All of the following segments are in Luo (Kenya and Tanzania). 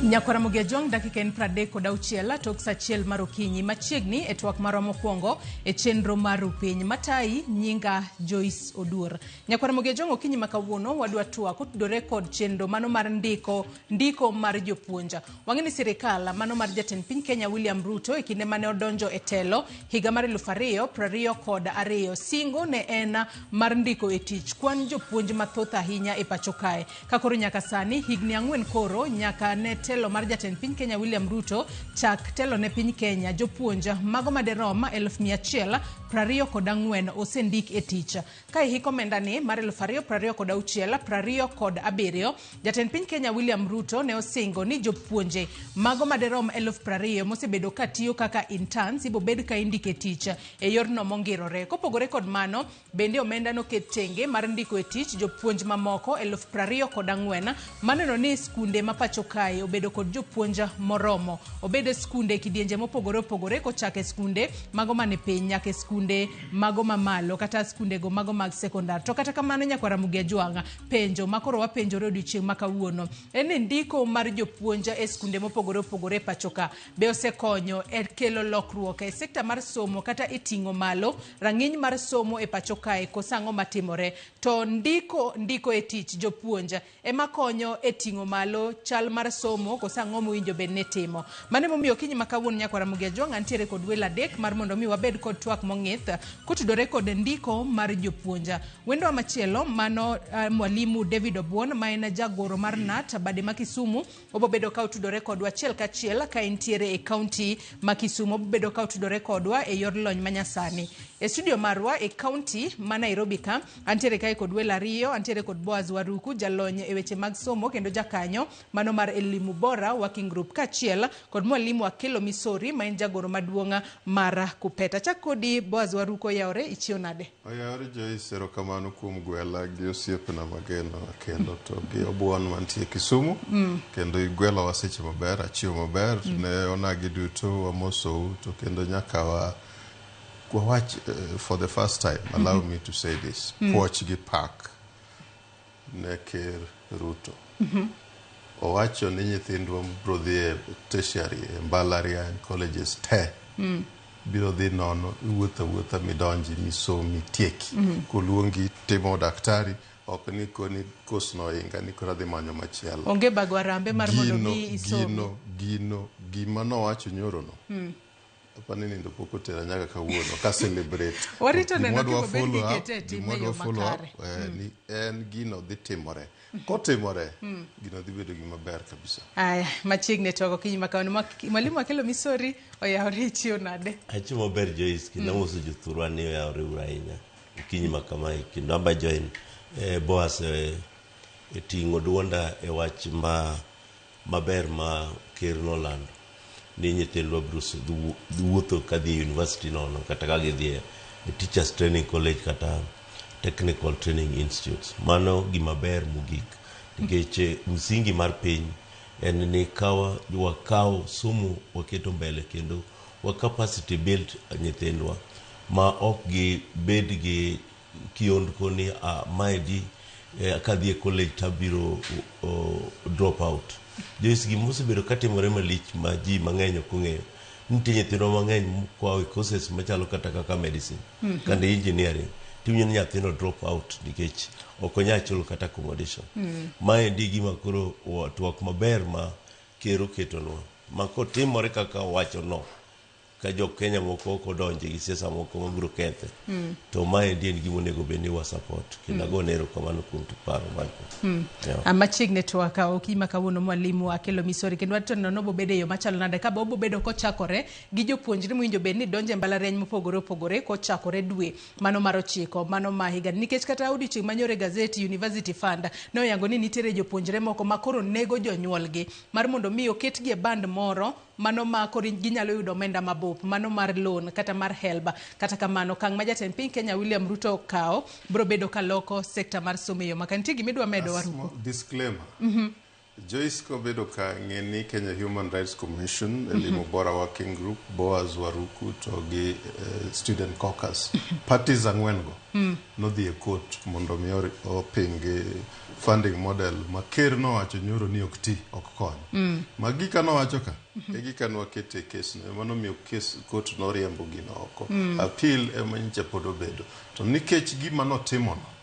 Nyakwara Mogi Ajwang' dakika en 36 tok sa 1 mar okinyi machiegni e twak marwa mokwongo e chenro mar Rupiny matayi nyinga Joyce Oduor. Nyakwara Mogi Ajwang' okinyi ma kawuono wadwa twak kotudore kod chenro mano mar ndiko ndiko mar jopuonj. Wang'e ni sirikal mano mar jatend piny Kenya William Ruto e kinde mane odonjo e telo higa mar 2022 singo ne en mar ndiko e tich kwan jopuonj mathoth ahinya e pacho kae. Ka koro nyaka sani higni 4 koro nyaka ne telo mar jatend piny Kenya William Ruto chak telo ne piny Kenya, jopuonj mago maderom 124,000 osendik e tich. Ka e hik omenda ni mar 2026 27, jatend piny Kenya William Ruto ne osingo ni jopuonje mago maderom 20,000 mosebedo ka tiyo kaka interns ibobed ka indiko e tich e yorno mongirore. Kopogore kod mano, bende omenda noket tenge mar ndiko e tich jopuonj mamoko 24,000 maneno ni skunde ma pacho kae obedo kod jopuonj moromo. Obed e skunde e kidienje mopogore opogore kochako e skunde mago mani piny nyaka e skunde mago mamalo kata skundego mago mag sekondar. To kata kamano nyakwar Ramogi Ajwang', penjo ma koro wapenjore odiochieng' ma kawuono en ni ndiko mar jopuonj e skunde mopogore opogore e pacho ka be osekonyo e kelo lokruok e sekta mar somo kata e ting'o malo rang'iny mar somo e pacho kae koso ang'o matimore? To ndiko ndiko e tich jopuonj ema konyo e ting'o malo chal mar somo koso ang'o mowinjo bed ni itimo? Mano emomiyo okinyi ma kawuono nyakwar Ramogi Ajwang' antiere kod welo adek mar mondo mi wabed kod twak mong'ith kotudore kod ndiko mar jopuonj. Wendowa machielo mano Mwalimu David Obuon ma en jagoro mar KNUT bade ma Kisumu obobedo ka otudore kodwa achiel kachiel ka entiere e kaunti ma Kisumu. Obobedo ka otudore kodwa e yor lony manyasani. E studio marwa e kaunti ma Nairobi ka, antiere kae kod welo ariyo, antiere kod Boaz Waruku, jalony e weche mag somo kendo jakanyo mano mar Elimu Bora Working Group, kaachiel kod mwalimu Akelo Misori ma en jagoro maduong' mar KUPPET. Achak kodi Boaz Waruku, oyawore, ichiew nade? Oyawore Joyce, erokamano kuom gwela gi osiepna mageno Akelo to gi Obuon mantie Kisumu. Kendo igwelowa seche maber, achiew maber. Ne onagi duto wamosou to kendo nyaka wa wawach for the first time, allow me to say this, puoch gi pak ne Ker Ruto. Owacho ni nyithindwa biro dhi e tertiary, e mbalariany, colleges te. Biro dhi nono, iwuotho awuotha midonji, misom, itieki. Koluongi timo daktari, ok ni koni kos no ohinga ni koro adhi manyo machielo. Onge bago arambe mar mondo mi isomi. Gino, gima nowacho nyoro no. Apani nindo pok otera nyaka kawuono ka celebrate. Warito neno kibobed kikete e tim e yo makare. Ni en gino dhi timore. Kotimore, gino dhi bedo gima ber kabisa. Aya, machiegni e twak okinyi ma kawuono. Mwalimu Akelo Misori oyawore, ichiew nade? Achiew maber Joyce, kendo amoso jothurwa ni oyawore uru ahinya okinyi ma kamae kendo amba join Boaz e ting'o duonda e wach ma maber ma ker nolando ni nyithindwa biro wuotho kadhi e university nono kata ka gidhi e Teachers Training College kata Technical Training Institutes. Mano gima ber mogik nikech msingi mar piny en ni kawa wakaw somo waketo mbele kendo wa capacity build nyithindwa ma ok gibed gi kiondko ni maendi kadhi e college tabiro drop out. Joyce, gima osebedo katimore malich ma ji mang'eny ok ong'eyo, nitie nyithindwa mang'eny mokwawo e courses machalo kata kaka medicine kata engineering, tiwinjo ni nyathino drop out nikech ok onyal chulo kata accommodation. Maendi gima koro twak maber ma ker oketonwa ma kotimore kaka owacho no, ka jo Kenya moko ok odonje gi siasa moko mabiro kethe, to maendi en gima onego bed ni wa support kendo agone erokamano kuom paro mako. Yeah. Machiegni twak okinyi ma kawuono mwalimu Akelo Misori kendo warito neno obobedo e yo machalo nade ka be obobedo kochakore gi jopuonjre mowinjo bed ni donjo e mbalariany mopogore opogore kochakore dwe mano mar 9 mano ma higani, nikech kata odiochieng' manyoro e gazeti University Fund ne oyango ni nitiere jopuonjre moko ma koro nego jonyuolgi mar mondo mi oketgi e band moro mano ma koro ginyalo yudo omenda mabup mano mar loan kata mar HELB. Kata kamano okang' ma jatend piny Kenya William Ruto okawo biro bedo ka loko sekta mar somo e yo maka. Nitie gima idwa medo Waruko? Disclaimer. Joyce kobedo ka ng'e ni Kenya Human Rights Commission, Elimu Bora Working Group, Boaz Waruku to gi Student Caucus, parties ang'wen go nodhi e court mondo mi oping funding model ma ker nowacho nyoro ni ok ti, ok kony. Ma gika nowacho ka, e gika nwakete e kes no, ema nomiyo kes court noriembo gino oko. Appeal ema nyicha pod obedo. To nikech gima notimono,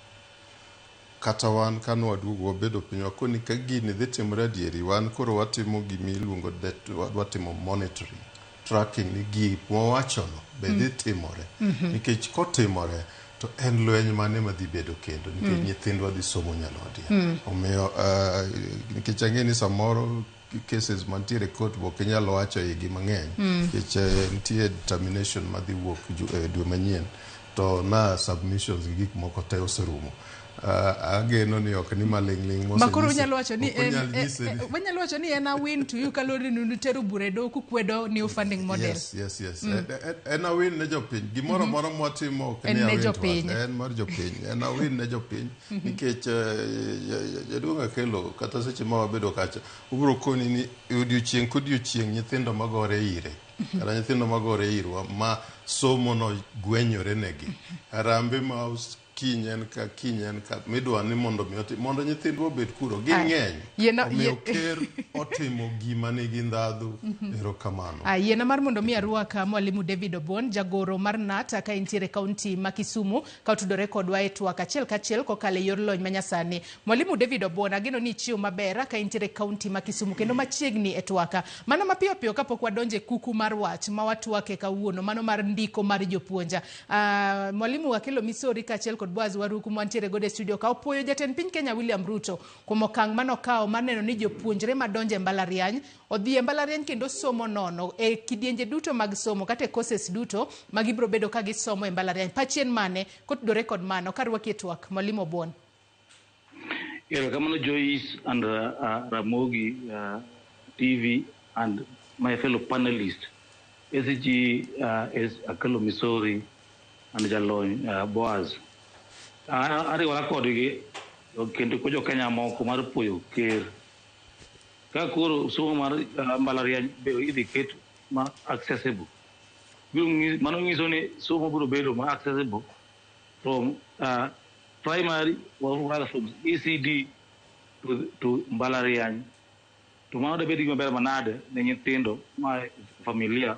kata wan kane waduogo wabedo piny wakoni ka gini dhi timore adieri, wan koro watimo gima iluongo that watimo monitoring, tracking ni gik mwawachono be dhi timore. Nikech kotimore to en lweny mane madhi bedo kendo nikech nyithindwa dhi somo nyalhodia. Omiyo nikech ang'e ni samoro cases mantiere e court be ok inyal wacho igi mang'eny nikech nitie determination madhi wuok dwe manyien to na submissions gi gik moko te oserumo. Ageno ni ok ni maling'ling' Ma koro unyalo wacho ni en, wanyalo wacho ni en a win to you kaluwore ni nutero bura e doho kukwedo new funding model. Yes. En a win ne jopiny. Gimoro amora mwatimo ok En ni a ne win to us. jopiny. En mar jopiny. En a win ne jopiny. Nikech jaduong' Akelo kata seche ma wabedo kacha ubiro koni ni odiochieng' kodiochieng' nyithindo magore ire kata nyithindo magore irwa ma somo no gwenyore negi. Harambe ma kiny en ka kiny en ka midwa ni mondo mi otim mondo nyithindwa obed kuro gin ng'eny. Omiyo ker otimo gima nigi ndhadhu. Erokamano. Yiena mar mondo mi arwak Mwalimu David Obwon, jagoro mar KNUT ka entiere e kaunti ma Kisumu, ka otudore kodwa e twak achiel kachiel kokalo e yor lony manyasani. Mwalimu David Obwon, ageno ni ichiew maber ka intiere e kaunti ma Kisumu kendo machiegni e twak. Mana mapiyo piyo kapok wadonjo e kuku mar wach ma watwake kawuono, mano mar ndiko mar jopuonj. Mwalimu Akelo Misori kaachiel kod Boaz Waruku mantiere godo e studio ka opuoyo jatend piny Kenya William Ruto kuom okang' manokawo mar neno ni jopuonjre madonjo e mbalariany odhi e mbalariany kendo somo nono e kidienje duto mag somo kata e courses duto ma gibiro bedo ka gisomo e mbalariany. Pachien mane kotudore kod mano karwaki e twak Mwalimu Obwon? Erokamano Joyce and Ramogi TV and my fellow panelists. SG is Akelo Misori and Jalony Boaz. Ariwora kodgi kendo ko jo-Kenya moko mar puoyo ker. Ka koro somo mar mbalariany be idhi ket ma accessible. Mano nyiso ni somo biro bedo ma accessible from primary or rather from ECD to mbalariany. To mano debed gima ber manade ne nyithindo ma familia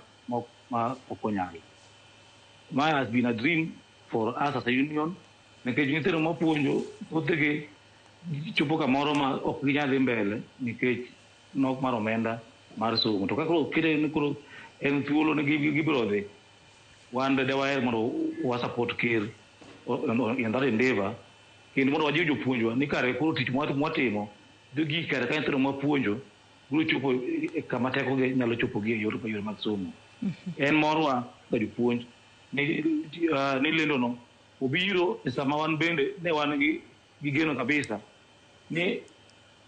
ma ok onyalo. Ma has been a dream for us as a union nikech nyithindo mapuonjo thothgi chopo kamoro ma ok ginyal dhi mbele nikech nok mar omenda mar somo. To ka koro okete ni koro en thuolo ni gibiro dhi, wan de waher mondo wa support ker in that endeavor kendo mondo wajiw jopuonjwa ni kare koro tich mwatimo dhi gik kare ka nyithindo mwapuonjo biro chopo kama tekogi nyalo chopogi e yor yore mag somo. En morwa kaka jopuonj ni lendo no obiro e sama wan bende ne wan gi geno kabisa ni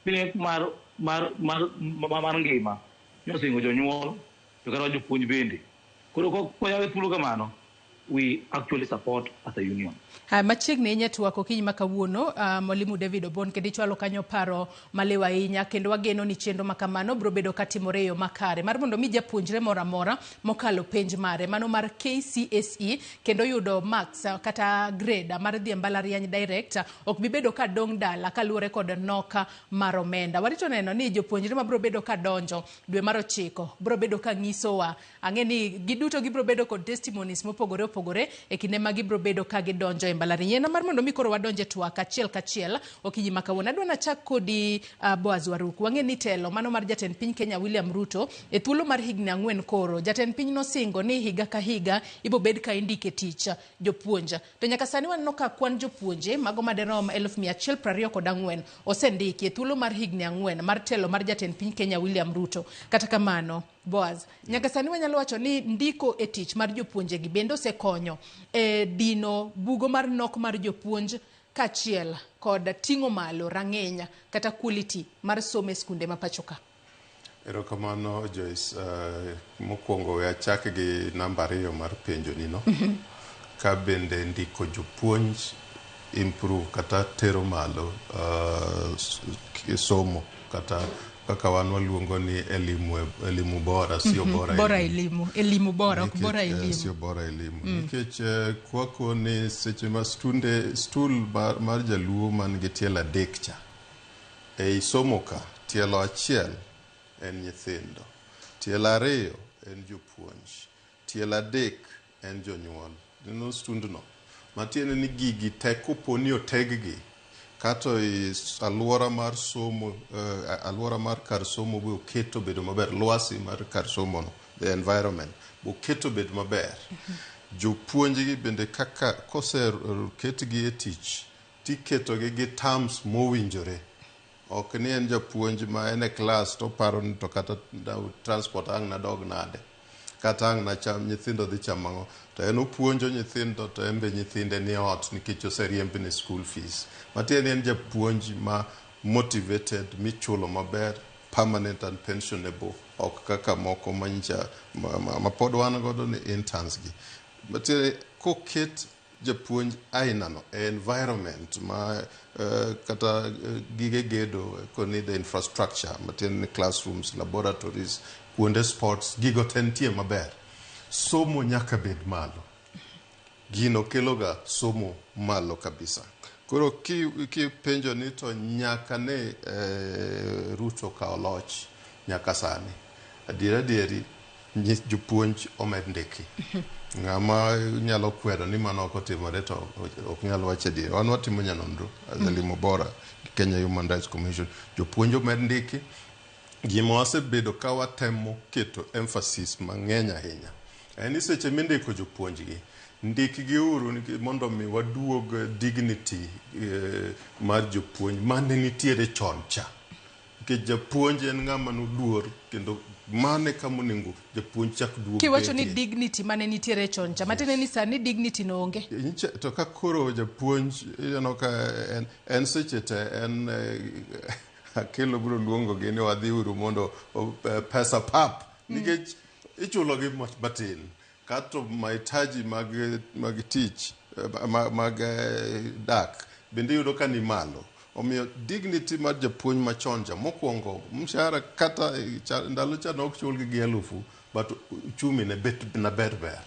pek mar ngima nosingo jonyuol to kata jopuonj bende. Koro koyawe thuolo kamano, we actually support as a union. Machiegni ahinya twak okinyi ma kawuono, Mwalimu David Obon, kendo ichwalo kanyo paro maliw ahinya kendo wageno ni chenro ma kamano biro bedo katimore e yo makare mar mondo mi japuonjre moro amora mokalo penj mare mano mar KCSE kendo yudo marks kata grade mar dhi e mbalariany direct ok bi bedo ka dong' dala kaluwore kod noka mar omenda. Warito neno ni jopuonjre mabiro bedo ka donjo dwe mar 9 biro bedo ka nyisowa. Ang'e ni giduto gibiro bedo kod testimonies mopogore opogore e kinde ma gibiro bedo ka gidonjo e mbalariany. Yiena mar mondo mi koro wadonj e twak achiel kachiel okinyi ma kawuono. Adwa nachak kodi Boaz Waruku. Wang'e ni telo mano mar jatend piny Kenya William Ruto e thuolo mar higni 4 koro. Jatend piny nosingo ni higa ka higa ibo bed ka indike tich jopuonj. To nyaka sani waneno ka kwan jopuonje mago maderom 124,000 osendiki e thuolo mar higni 4 mar telo mar jatend piny Kenya William Ruto. Kata kamano, Boaz, nyaka sani wanyalo wacho ni ndiko e tich mar jopuonjegi bende osekonyo e dino bugo mar nok mar jopuonj kaachiel kod ting'o malo rang'iny kata quality mar somo e skunde ma pacho ka. Erokamano Joyce. Mokwongo we achak gi namba 2 mar penjo ni no. Ka bende ndiko jopuonj improve kata tero malo somo kata kaka wan waluongo ni elimu, elimu bora sio bora Bora elimu. elimu, elimu bora, ok Nikech, bora elimu. Sio bora elimu nikech kwakoni seche ma stunde stool mar jaluo man gi tielo adek cha ei somo ka tielo achiel en nyithindo, tielo ariyo en jopuonj, tielo adek en jonyuol. Neno stundno matiende ni gigi te kopo ni oteggi kato i alwora mar somo, alwora mar kar somo be oketo bedo maber, lwasi mar kar somo no, the environment be oketo bed maber, jopuonjgi bende kaka koseketgi e tich tiketogi gi terms mowinjore. Ok ni en japuonj ma en e klas to oparo ni to kata transport ang' nadog nade, kata ang' nacham nyithindo dhi chamo ang'o, to en opuonjo nyithindo to en be nyithinde ni ot nikech oseriembne school fees. Matiende ni en japuonj ma motivated, michulo maber, permanent and pensionable, ok kaka moko manyicha ma pod wan godo ni interns gi. Matiende koket japuonj aina no e environment ma kata gige gedo koni the infrastructure, matiende ni classrooms, laboratories, kuonde sports, gigo te nitie maber, somo nyaka bed malo. Gino keloga somo malo kabisa. Koro kipenjo ni to nyaka ne Ruto kaw loch nyaka sani, adier adieri jopuonj omed ndiki. Ng'ama nyalo kwedo ni mano ok otimore to ok nyal wacho adier. Wan watimo nyanonro as Elimu Bora gi Kenya Human Rights Commission. Jopuonj omed ndiki. Gima wasebedo ka watemo keto emphasis mang'eny ahinya en ni seche mindiko jopuonjgi, ndikgi uru mondo mi waduog dignity mar jopuonj mane nitiere chon cha, nikech japuonj en ng'ama noluor kendo mane kama onego japuonj chak duog Kiwacho ni betie. Dignity mane nitiere chon cha, matiende ni sani dignity no onge. To ka koro japuonj ineno ka en seche te en Akelo biro luongo gi ni wadhi uru mondo pesa pap nikech ichulogi matin kato mahitaji mag tich mag dak bende iyudo ka ni malo. Omiyo dignity mar japuonj machon cha, mokwongo mshahara kata ndalo cha ne ok chulgi gi elufu, but uchumi ne bet na ber ber.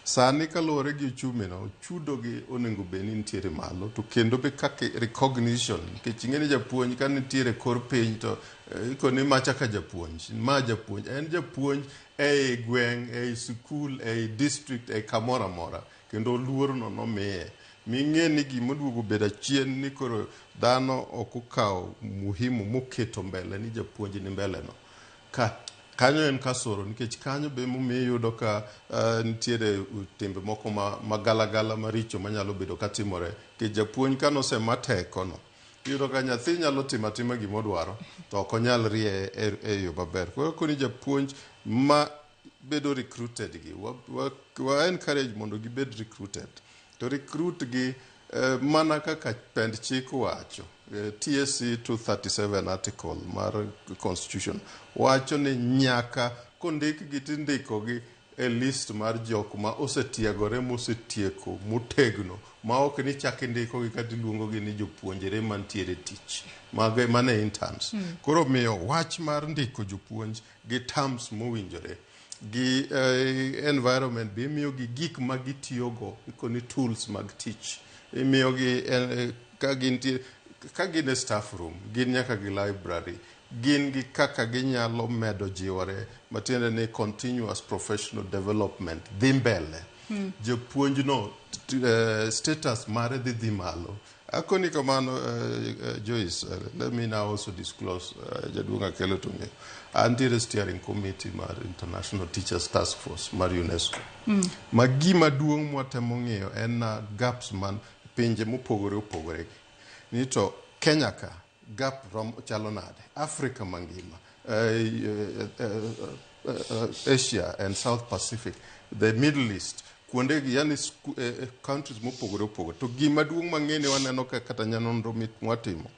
Sani kaluwore gi uchumi no, chudo gi onego bed ni nitiere malo, to kendo be kaka recognition, nikech ing'e ni japuonj ka nitiere kor piny to ikoni macha ka japuonj ma japuonj en japuonj ei gweng', ei sikul, ei district, ei kamoro amora, kendo luor no nomiye ming'e ni gimoduogo bedo achien ni koro dhano ok okawo muhimu moketo mbele ni japuonj ni mbele no ka kanyo en kasoro, nikech kanyo be momiyo iyudo ka nitiere timbe moko ma galagala maricho manyalo bedo katimore, nikech japuonj kanosema tekono iyudo ka nyathi nyalo timo atima gimodwaro to ok onyal rieye e yo maber. Koro koni japuonj ma bedo recruited gi wa encourage mondo gibed recruited, to recruit gi mana kaka pend chik wacho, TSC 237 article mar constitution wacho ni nyaka kondikgi tindikogi e list mar jok ma osetiegore mosetieko motegno, ma ok ni chak indikogi kata iluongogi ni jopuonjre mantiere tich mago mane interns. Koro miyo wach mar ndiko jopuonj gi terms mowinjore gi environment be imiyogi gik ma gitiyogo, ikoni tools mag tich imiyogi, ka gintie, ka gin e staff room, gin nyaka gi library, gin gi kaka ginyalo medo jiwore, matiende ni continuous professional development dhi mbele. Japuonj no status mare dhi malo. Akoni kamano, Joyce, let me now also disclose, jaduong' Akelo to ng'eyo antiere steering committee mar International Teachers Task Force mar UNESCO, ma gima duong' mwatemo ng'iyo en na gaps man pinje mopogore opogore ni to Kenya ka gap rom chalo nade, Africa mangima, Asia and South Pacific, the Middle East, kuonde gi, yani countries mopogore opogore. To gima duong' mang'e ni waneno ka kata nyanonro mwatimo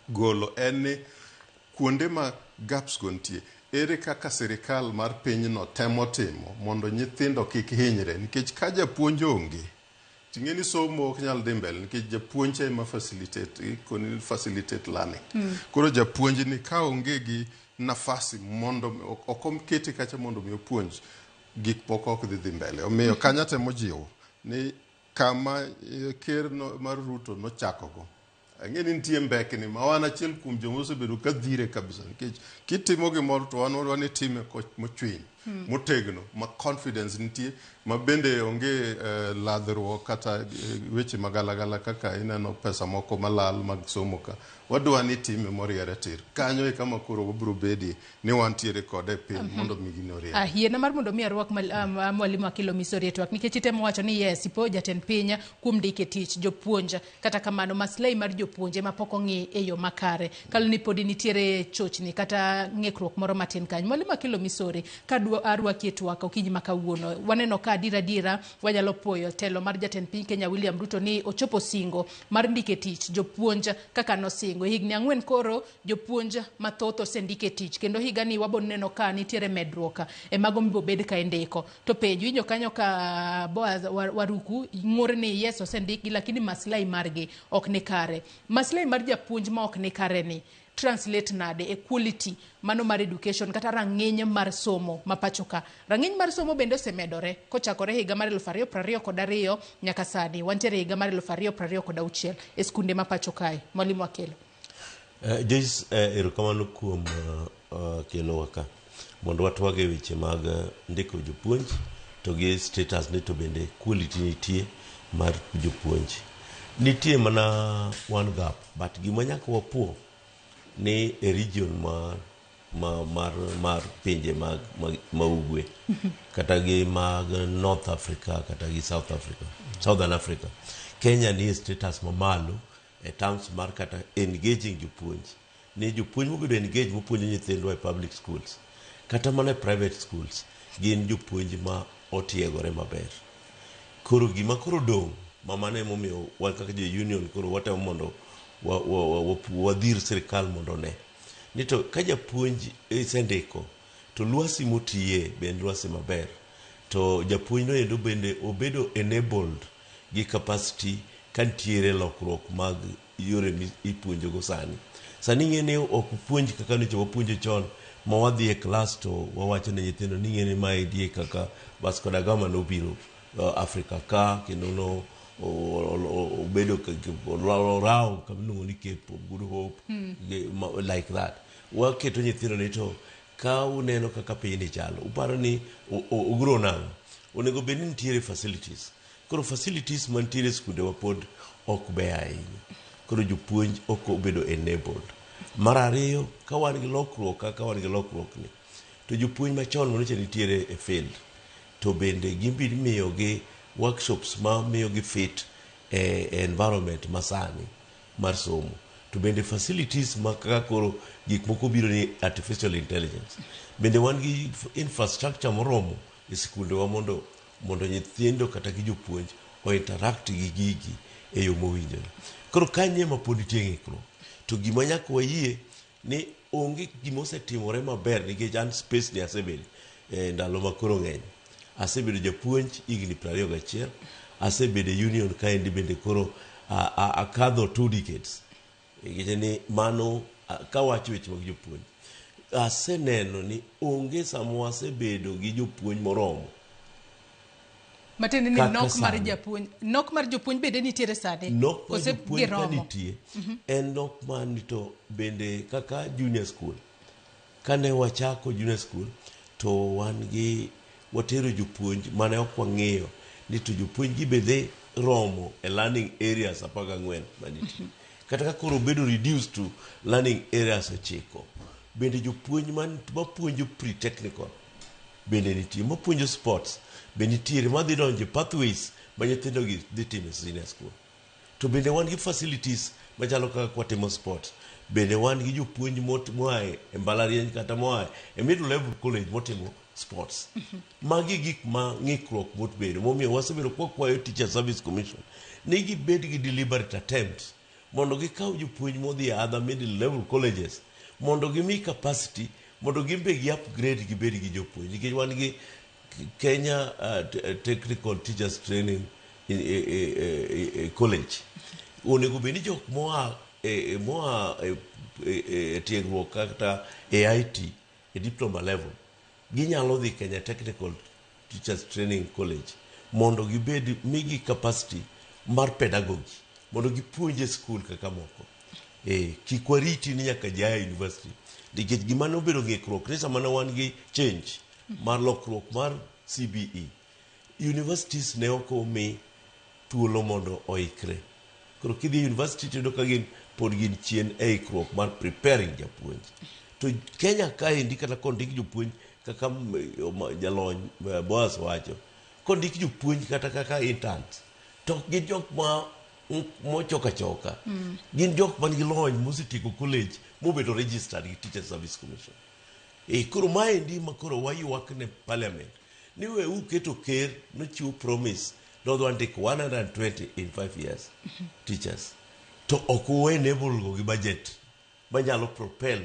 golo en ni kuonde ma gaps go nitie, ere kaka sirikal mar pinyno temo timo mondo nyithindo kik hinyre, nikech ka japuonj onge. Ting'e ni somo ok nyal dhi mbele nikech japuonj ema facilitate, ikoni facilitate learning. Koro japuonj ni ka onge gi nafasi mondo ok okete kacha mondo mi opuonj, gik moko ok dhi dhi mbele. Omiyo kanyo atemo jiwo ni kama ker no, mar Ruto nochakogo, ang'e ni nitie mbekni ma wan achiel kuom joma osebedo ka dhire kabisa, nikech kitimo gimoro to wan wadwa ni time mochwiny, motegno, ma confidence nitie, ma bende onge ladhruok kata weche magalagala kaka ineno pesa moko malal mag somo ka. Wadwa ni time moriere tir. Kanyo e kama koro wabiro bedie ni wantiere kode e piny mondo mi gini oriere. Yiena mar mondo mi arwak mwalimu Akelo Misori e twak, nikech itemo wacho ni yes, ipo jatend piny kuom ndiko e tich jopuonj, kata kamano maslahi mar jopuonje ma pok ong'i e yo makare, kalo ni podi nitiere chochni kata ng'ikruok moro matin kanyo. Mwalimu Akelo Misori, ka arwaki e twak okinyi ma kawuono, waneno ka adiera adiera wanyalo puoyo telo mar jatend piny Kenya William Ruto ni ochopo singo mar ndiko e tich jopuonj kaka nosingo. E higni 4 koro jopuonj mathoth osendike e tich, kendo higani wabo neno ka nitiere medruok e mago mibobed ka indiko. To penjo winjo kanyo ka Boaz Waruku ng'ur ni yes osendikgi, lakini maslahi margi ok ni kare. Maslahi mar japuonj ma ok ni kare ni translate nade e quality mano mar education kata rang'iny mar somo ma pacho ka? Rang'iny mar somo bende osemedore kochakore higa mar 2022 nyaka sani wantiere higa mar 2026 e skunde ma pacho kae. Mwalimu Akelo. Joyce, erokamano kuom kelowa ka mondo watwag e weche mag ndiko jopuonj to gi status ni to bende quality nitie mar jopuonj. Nitie mana one gap, but gima nyaka wapuo ni e region mar pinje mag ma ugwe kata gi mag North Africa kata gi South Africa, Southern Africa, Kenya ni e status mamalo e terms mar kata engaging jopuonj, ni jopuonj mobedo engage mopuonjo nyithindwa e public schools kata mana e private schools gin jopuonj ma otiegore maber. Koro gima koro dong' ma mano emomiyo wan kaka jo union koro watemo mondo wadhir sirikal mondo one ni to ka japuonj isendiko to lwasi motiye be en lwasi maber, to japuonj no endo bende obedo enabled gi capacity ka nitiere lokruok mag yore mipuonjogo sani. Sani ing'e ni ok puonj kaka nyocha wapuonjo chon, ma wadhi e klas to wawacho ne nyithindo ni ing'e ni maendi e kaka Vasco da Gama nobiro Africa ka kendo no obedo orawo kama iluongo ni Cape of Good Hope, like that. Waketo nyithindo ni to ka uneno kaka pinyni chalo, uparo ni ogro nang'o? Onego bed ni nitiere facilities. Koro facilities mantiere e skundewa pod ok beyo ahinya, koro jopuonj ok obedo enabled. Mar ariyo, ka wan gi lokruok kaka wan gi lokruok ni to jopuonj machon manocha nitiere e field to bende gimbi miyogi workshops ma miyogi fit e environment masani mar somo, to bende facilities ma kaka koro gik moko biro ni artificial intelligence, bende wan gi infrastructure moromo e skundewa mondo nyithindo kata gi jopuonj o interact gi gigi e yo mowinjore. Koro kanye ma pod nitie ng'ikruok, to gima nyaka wayie ni onge gima osetimore maber, nikech an space ni asebedo e ndalo ma koro ng'eny. Asebedo japuonj higni 21, asebedo e union kaendi bende koro akadho 2 decades, nikech ni mano kawacho weche mag jopuonj, aseneno ni onge sama wasebedo gi jopuonj moromo. Matiende ni Kaka nok mar sani. Japuonj, nok mar jopuonj bende nitiere sani? Nok mar Kose jopuonj ka giromo? nitie en nok mani, to bende kaka junior school, kane wachako junior school to wan gi watero jopuonj mane ok wang'iyo ni to jopuonj gi be dhi romo e learning areas 14 manitie, kata ka koro obedo reduced to learning areas 9, bende jopuonj mapuonjo pre-technical bende nitie, mapuonjo sports be nitiere, madhi donjo e pathways ma nyithindo gi dhi timo e senior school, to bende wan gi facilities machalo kaka kwatimo sport, bende wan gi jopuonj moa e mbalariany kata moa e middle level college motimo sports. Magi gik ma ng'ikruok motbedo momiyo wasebedo kwakwayo Teacher Service Commission ni gibed gi deliberate attempt mondo gikaw jopuonj modhi e other middle level colleges mondo gimi capacity mondo gin be gi upgrade gibed gi jopuonj, nikech wan gi Kenya Technical Teachers Training e college. Onego bed ni jok moa e tiegruok kata e IT e diploma level ginyalo dhi Kenya Technical Teachers Training College mondo gibed migi capacity mar pedagogy mondo gipuonj e skul kaka moko. Kik wariti ni nyaka ji a e university, nikech gima nobedo ng'ikruok ni sama ne wan gi change mar lokruok mar CBE, universities ne ok omi thuolo mondo oikre. Koro kidhi e university tiyudo ka gin pod gin chien e ikruok mar preparing japuonj. To Kenya kaendi kata kondik jopuonj kaka jalony Boaz wacho, kondik jopuonj kata kaka interns, to ok gin jok ma mochok achoka. Gin jok man gi lony mosetieko college mobedo registered gi Teacher Service Commission. Koro maendi ma koro waywak ne parliament ni we uketo ker nochiwo promise nodwa ndiko 120 in 5 years teachers, to ok u enable go gi budget manyalo propel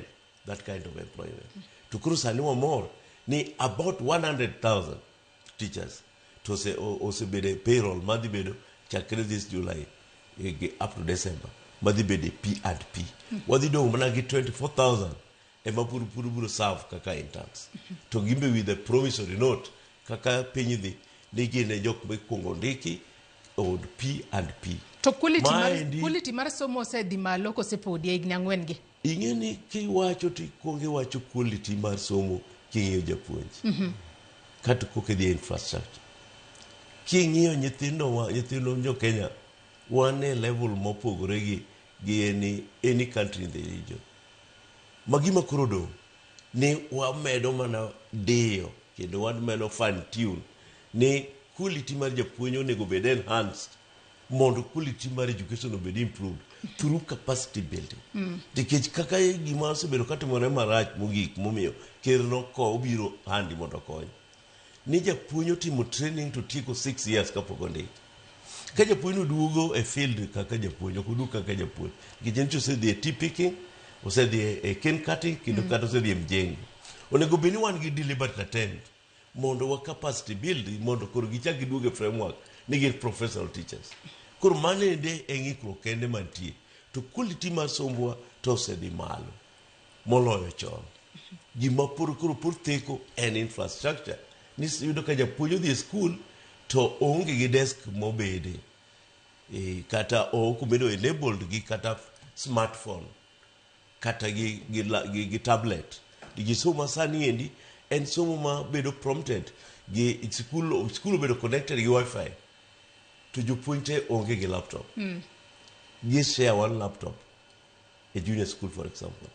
that kind of employment. To koro sani wamor ni about 100,000 teachers to osebedo e payroll madhi bedo chakre this July up to December madhi bedo e P and P. Wadhi dong' mana gi 24,000 ema pur biro serve kaka interns. To gimbe with the promissory note kaka piny dhi ni gin e jok mikwongo ndiki od P and P. To quality mar somo osedhi malo kose podi e higni 4 gi? Ing'e ni kiwacho to ikwongo iwacho quality mar somo king'iyo japuonj. Kata koka idhi e infrastructure. King'iyo nyithindo jo Kenya, wan e level mopogore gi any country in the region. Ma gima koro dong' ni wamedo mana diyo kendo wamedo fine tune ni quality mar japuonj onego bed enhanced mondo quality mar education obed improved through capacity building. Nikech kaka gima osebedo katimore marach mogik momiyo ker noko obiro handi mondo okony. Ni japuonj otimo training to tieko 6 years kapok ondiki. Ka japuonj oduogo e field kaka japuonj, ok oduog kaka japuonj. Nikech en osedhi e tea picking, osedhi e cane cutting, kendo kata osedhi e mjengo. Onego bed ni wan gi deliberate attempt mondo wa capacity build mondo koro gichak giduog e framework ni gin professional teachers. Koro mano ende e ng'ikruok kende mantie. To quality mar sombwa to osedhi malo moloyo chon. Gima pod koro pod theko en infrastructure. Ni iyudo ka japuonj odhi e skul to oonge gi desk mobede. Kata ok obedo enabled gi kata smartphone kata gi tablet. Nikech somo masani endi en somo ma bedo prompted gi skul obedo connected gi wifi to jopuonj te onge gi laptop. Gi share one laptop e junior school, for example.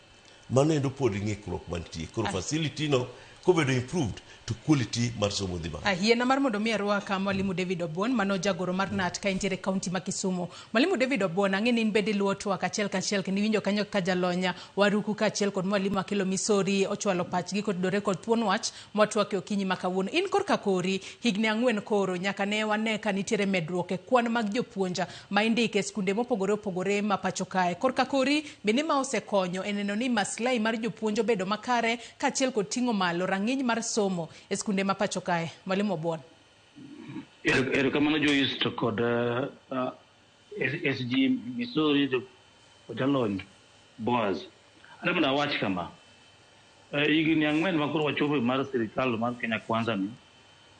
Mano endo pod ng'ikruok mantie. Koro facility no kobedo improved to quality mar somo dhi malo. Yiena mar mondo mi arwaka Mwalimu David Obuon, mano jagoro mar KNUT ka entiere kaunti ma Kisumu. Mwalimu David Obuon, ang'e ni in bende iluwo twak achiel kachiel kendo iwinjo kanyo ka jalonya Waruku kaachiel kod Mwalimu Akelo Misori ochwalo pachgi kotudore kod thuon wach mwatwake okinyi ma kawuono. In korka kori, higni 4 koro nyaka ne wane ka nitiere medruok e kwan mag jopuonja ma indike e skunde mopogore opogore ma pacho kae. Korka kori, bende ma osekonyo e neno ni maslahi mar jopuonj obedo makare kaachiel kod ting'o malo rang'iny mar somo e skunde ma pacho kae. Mwalimu Obuon. Erokamano Joyce to kod SG Misori to jalony Boaz. Adwa mondo awach kama. Higni 4 ma koro wachopo mar sirikal mar Kenya Kwanza ni,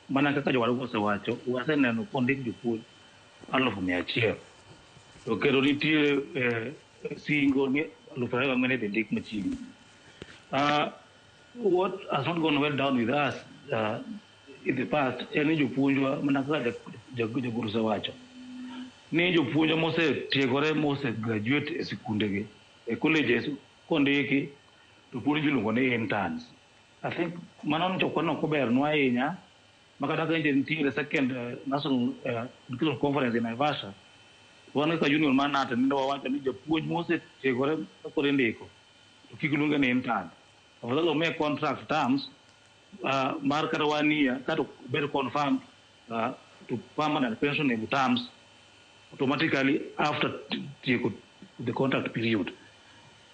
mana kaka jowadwa osewacho, waseneno kondik jopuonj 100,000. To kendo nitie singo ni 24,000 idhi ndik machiegni. What has not gone well down with us in the past en ni jopuonjwa, mana kaka jagoro osewacho, ni jopuonjwa mosetiegore mose graduate e sikundegi, e colleges kondiki to pod iluongo ni interns. I think mano nyocha ok obernwa ahinya ma kata ka nitiere second National Education Conference in Naivasha, wan kaka union mar KNUT nende wawacho ni japuonj mosetiegore koro indiko to kik luonge ni intern. Afadhali omiye contract terms mar kata 1 year kato bed confirmed to permanent pensionable terms automatically after tieko the contract period.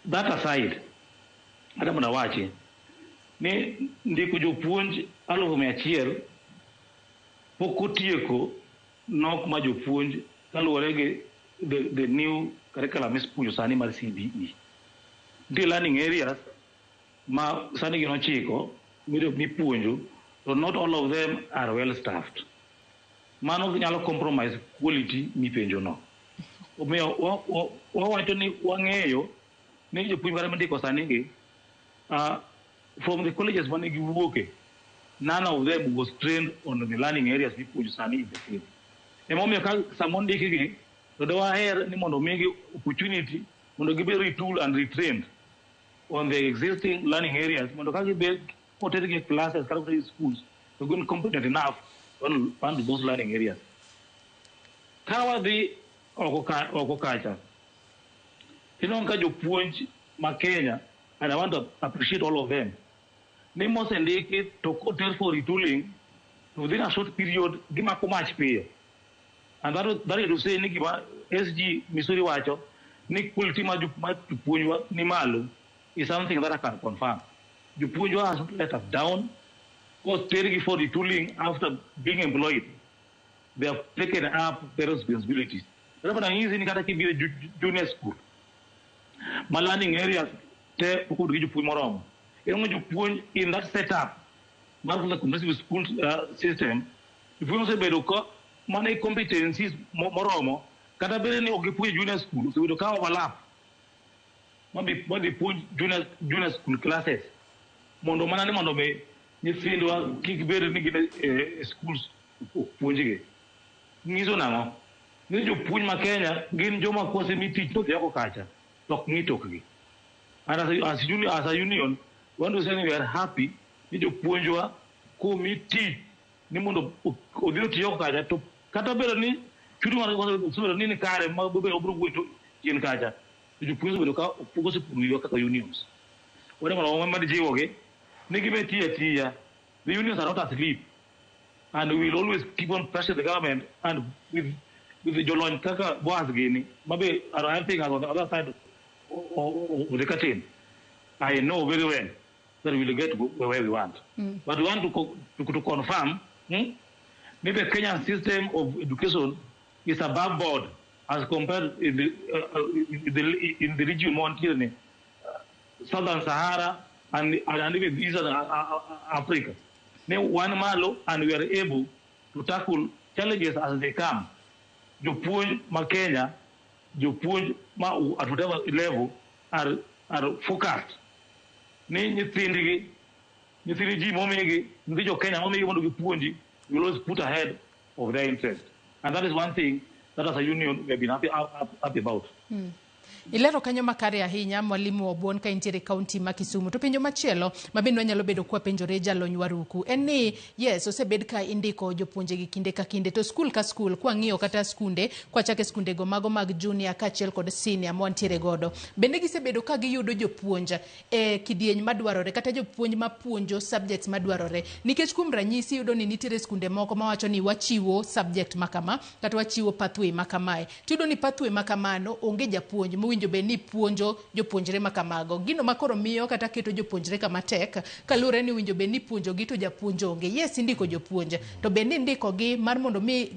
That aside, adwa mondo awachi ni ndiko jopuonj 100,000 pok otieko nok ma jopuonj kaluwore gi the new curriculum mipuonjo sani mar CBE. Nitie learning areas ma sani gin 9 mipuonjo, to not all of them are well staffed. Mano nyalo compromise quality mipenjo no. Omiyo wawacho ni wang'eyo ni jopuonj kata mindiko sani gi, from the colleges mane giwuoke, none of them was trained on the learning areas mipuonjo sani in the field. Emomiyo ka sama ondikgi to dwaher ni mondo omigi opportunity mondo gibed retooled and retrained on the existing learning areas, mondo ka gibed kotergi e classes kata kotergi e schools to gin competent enough to handle those learning areas. Ka wadhi oko kacha, tinwang'o ka jopuonj ma Kenya, and I want to appreciate all of them, ni mosendiki to koter for retooling, to within a short period gimako mach piyo. And that is to say ni gima SG Misori wacho ni quality mar jopuonjwa ni malo is something that I can confirm. Jopuonjwa has not let us down. Kotergi for retooling after being employed, they have taken up their responsibilities. Kata nang'isi ni kata kibiro junior school, ma learning areas te pok gi jopuonj moromo. Inwang'o jopuonj in that setup mar the comprehensive school system, jopuonj osebedo ka mana e competencies moromo, kata bed ni ok gipuonj junior school, osebedo ka overlap madhi puonj junior school classes mondo mana ni mondo mi nyithindwa kik bed ni gin e schools puonjgi. Nyiso nang'o? Ni jopuonj ma Kenya gin joma kosemi tich to dhi oko kacha to ok ng'i tokgi. And as a union, we want to say we are happy ni jopuonjwa komi tich ni mondo odhi oti oko kacha, to kata obedo ni chudo mar osebedo ni ni kare ma obiro wuoyo chien kacha, to jopuonj osebedo ka osepuonjowa kaka unions. Wadwa mondo wamed jiwogi ni gimed tiyo atiya. The unions are not asleep, and we will always keep on pressuring the government, and with the jolony kaka Boaz gini mabe are helping us on the other side of the curtain. I know very well that we will get where we want. But we want to confirm, maybe the Kenyan system of education is above board as compared in the region more Southern Sahara and even Eastern Africa. Now, one malo, and we are able to tackle challenges as they come. Jopuonj ma Kenya, jopuonj ma at whatever level are focused. Ni nyithindgi, nyithind ji momigi, nyithind jo Kenya momigi mondo gipuonji, we will always put ahead of their interest. And that is one thing that as a union we have been happy about. Ilero kanyo makare ahinya, mwalimu Obuon, ka intiere kaunti ma Kisumu. To penjo machielo ma bende wanyalo bedo kwa penjore, jalony Waruku, en ni yes, osebed ka indiko jopuonje gi kinde ka kinde, to skul ka skul kwang'iyo kata skunde kwachake skundego mago mag junior kaachiel kod senior mwantiere godo, bende gisebedo ka giyudo jopuonj e kidieny madwarore kata jopuonj mapuonjo subjects madwarore? Nikech kuom ranyisi iyudo ni nitiere skunde moko mawacho ni wachiwo subject makama kata wachiwo pathway makamae, tiyudo ni pathway makamano onge japuonj mowinjo bed ni puonjo jopuonjre makamago. Gino makoro miyo kata keto jopuonjre kama tek kaluwore ni owinjo bed ni puonjogi to japuonj onge. Yes, indiko jopuonj, to bed ni indikogi mar mondo mi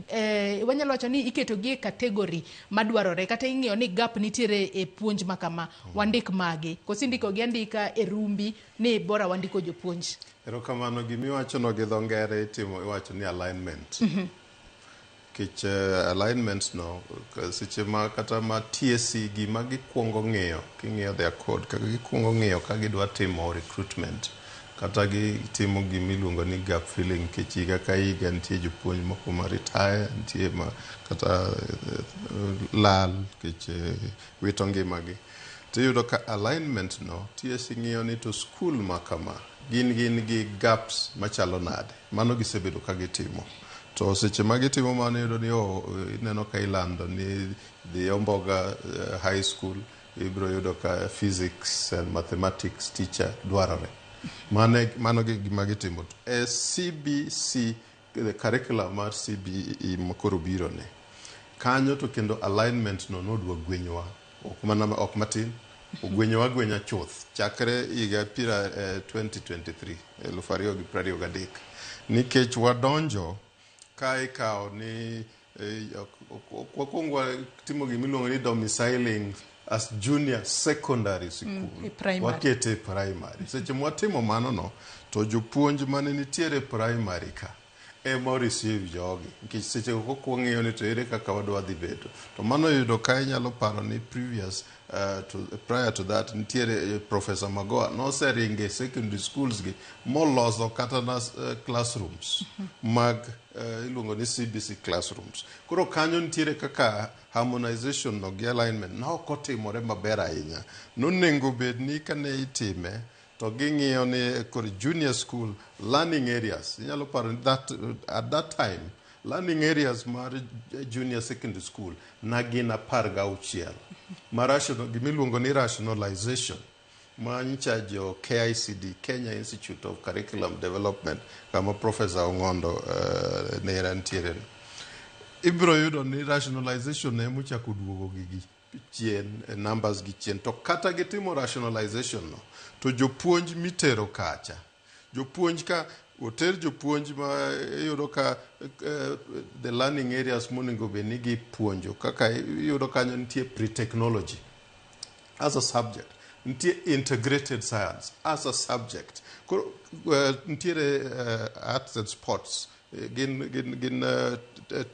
wanyalo wacho ni iketogi e category madwarore, kata ing'iyo ni gap nitiere e puonj makama, wandik magi, koso indikogi andika e rumbi ni bora wandiko jopuonj? Erokamano. Gimiwachono gi dho ngere itimo iwacho ni alignment. Nikech alignment no seche ma kata ma TSC gima gikwongo ng'iyo, king'iyo their code kaka gikwongo ng'iyo ka gidwa timo recruitment kata gitimo gimiluongo ni gap filling, nikech higa ka higa nitie jopuonj moko ma retire, nitie ma kata lal nikech wito ngimagi. Tiyudo ka alignment no TSC ng'iyo ni to skul ma kama gin gi gaps machalo nade. Mano gisebedo ka gitimo. To seche ma gitimo mano, iyudo ni ineno ka ilando ni dhi Omboga High School, ibiro yudo ka physics and mathematics teacher dwarore. Mano gima gitimo. E CBC, the curriculum mar CBE makoro biro ni kanyo, to kendo alignment no nodwa gwenyowa ok mana ok matin, ogwenyowa agwenya chuth chakre higa pira 2023, 2023, nikech wadonjo ka ikawo ni Ok wakwong watimo gimiluongo ni domiciling as junior secondary school. E primary. Wakete e primary. Seche mwatimo mano no, to jopuonj mane nitiere primary ka ema receive jogi, nikech seche go kok wang'iyo ni to ere kaka wadwa dhi bedo. To mano yudo ka inyalo paro ni previous to, prior to that, nitiere Professor Magoha noseringe secondary schools gi moloso kata na classrooms mag iluongo ni CBC classrooms. Koro kanyo nitiere kaka harmonization no gi alignment ne ok otimore maber ahinya. Nonego bed ni kane itime to ging'iyo ni koro junior school learning areas, inyalo paro ni that at that time learning areas mar junior secondary school na gin 16 ma rational, gimiluongo ni rationalization ma nyicha jo KICD, Kenya Institute of Curriculum Development, kama Professor Ong'ondo nera nitiere no. Ibiro yudo ni rationalization ema ochako duogo gigi chien, numbers gi chien. To kata gitimo rationalization no, to jopuonj mitero kacha, jopuonj ka oter, jopuonj ma iyudo ka the learning areas monego bed ni gipuonjo, kaka iyudo kanyo nitie pre-technology as a subject, nitie integrated science as a subject. Koro nitiere arts and sports, gin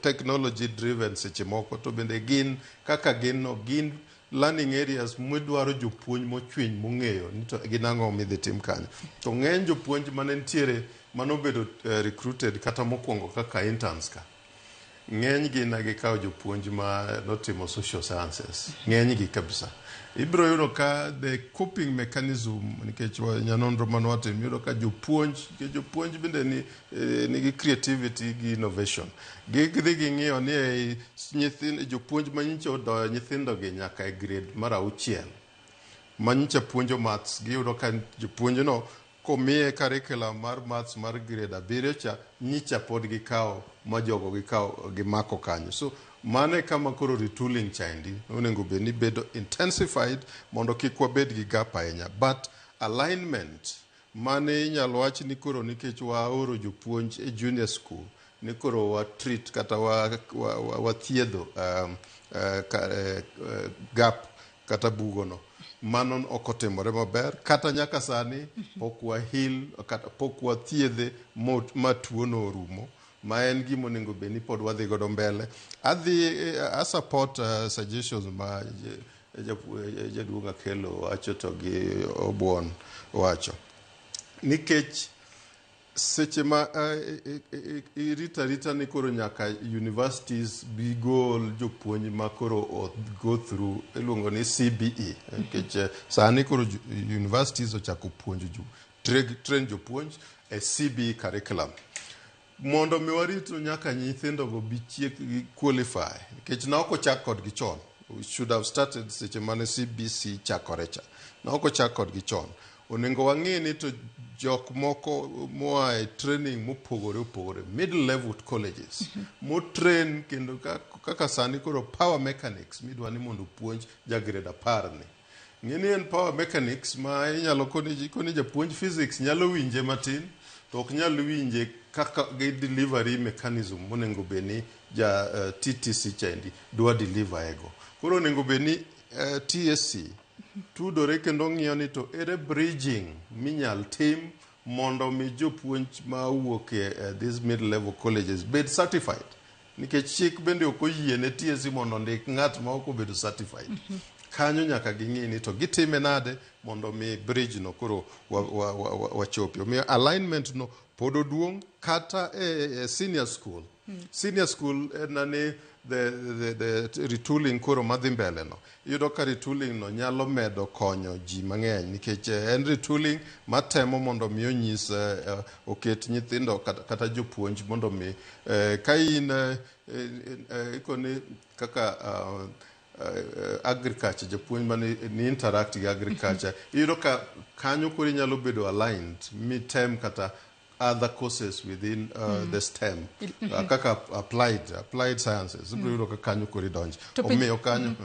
technology driven seche moko, to bende gin kaka gin no gin learning areas midwaro jopuonj mochwiny mong'eyo ni to gin ang'o midhi tim kanyo. To ng'eny jopuonj mane nitiere manobedo recruited kata mokwongo kaka interns ka, ng'eny gi ne gikawo jopuonj ma notimo social sciences, ng'eny gi kabisa. Ibiro yudo ka the coping mechanism, nikech nyanonro mane watimo, iyudo ka jopuonj, nikech jopuonj bende ni, nigi creativity gi innovation, gidhi ging'iyo ni ei nyithind jopuonj manyicha odoyo nyithindo gi nyaka e grade mar 6 manyicha puonjo maths, giyudo ka jopuonj no komiye curriculum mar maths mar grade 7 cha nyicha pod gikawo ma jogo gikawo gimako kanyo. So mano e kama koro retooling chaendi onego bed ni bedo intensified mondo kik wabed gi gap ahinya. But alignment mane inyalo wach ni koro nikech waoro jopuonj e junior school ni koro wa treat kata wathiedho gap kata bugono, mano ok otimore maber. Kata nyaka sani pok wa heal kata pok wathiedhe ma tuono orumo, ma en gima onego bed ni pod wadhi godo mbele. Adhi a support suggestions ma jaduong' Akelo wacho to gi Obuon wacho, nikech seche ma irito arita ni koro nyaka universities bi gol jopuonj ma koro go through iluongo ni CBE, nikech sani koro universities ochako puonjo train jopuonj e CBE curriculum, mondo mi warit nyaka nyithindogo bi chiek gi qualify, nikech ne ok ochak kodgi chon. We should have started seche mane CBC chakore cha, ne ok ochak kodgi chon. Onego wang'e ni to jok moko moa e training mopogore opogore, middle level colleges motrain, kendo kaka sani koro power mechanics midwa ni mondo opuonj ja grade 10 ni, ng'e ni en power mechanics ma inyalo koni japuonj physics nyalo winje matin, to ok nyal winje kaka gi delivery mechanism monego bed ni ja TTC chaendi dwa deliver ego. Koro onego bed ni TSC tudore kendo ng'iyo ni to ere bridging minyal tim mondo mi jopuonj ma owuok e these middle level colleges bed certified, nikech chik bende ok oyie ne TSC mondo ondik ng'at ma ok obedo certified. Kanyo nyaka ging'i ni to gitime nade mondo mi bridge no koro wachopi. Omiyo alignment no pod oduong' kata e senior school. Senior school en ni the retooling koro madhi mbele no, iyudo ka retooling no nyalo medo konyo ji mang'eny, nikech en retooling matemo mondo mi onyis oket nyithindo kata jopuonj mondo mi ka in ikoni kaka agriculture, japuonj mane ni interact gi agriculture, iyudo ka kanyo koro inyalo bedo aligned mitem kata other courses within the STEM, kaka applied sciences, ibiro yudo ka kanyo koro idonje. To Omiyo kanyo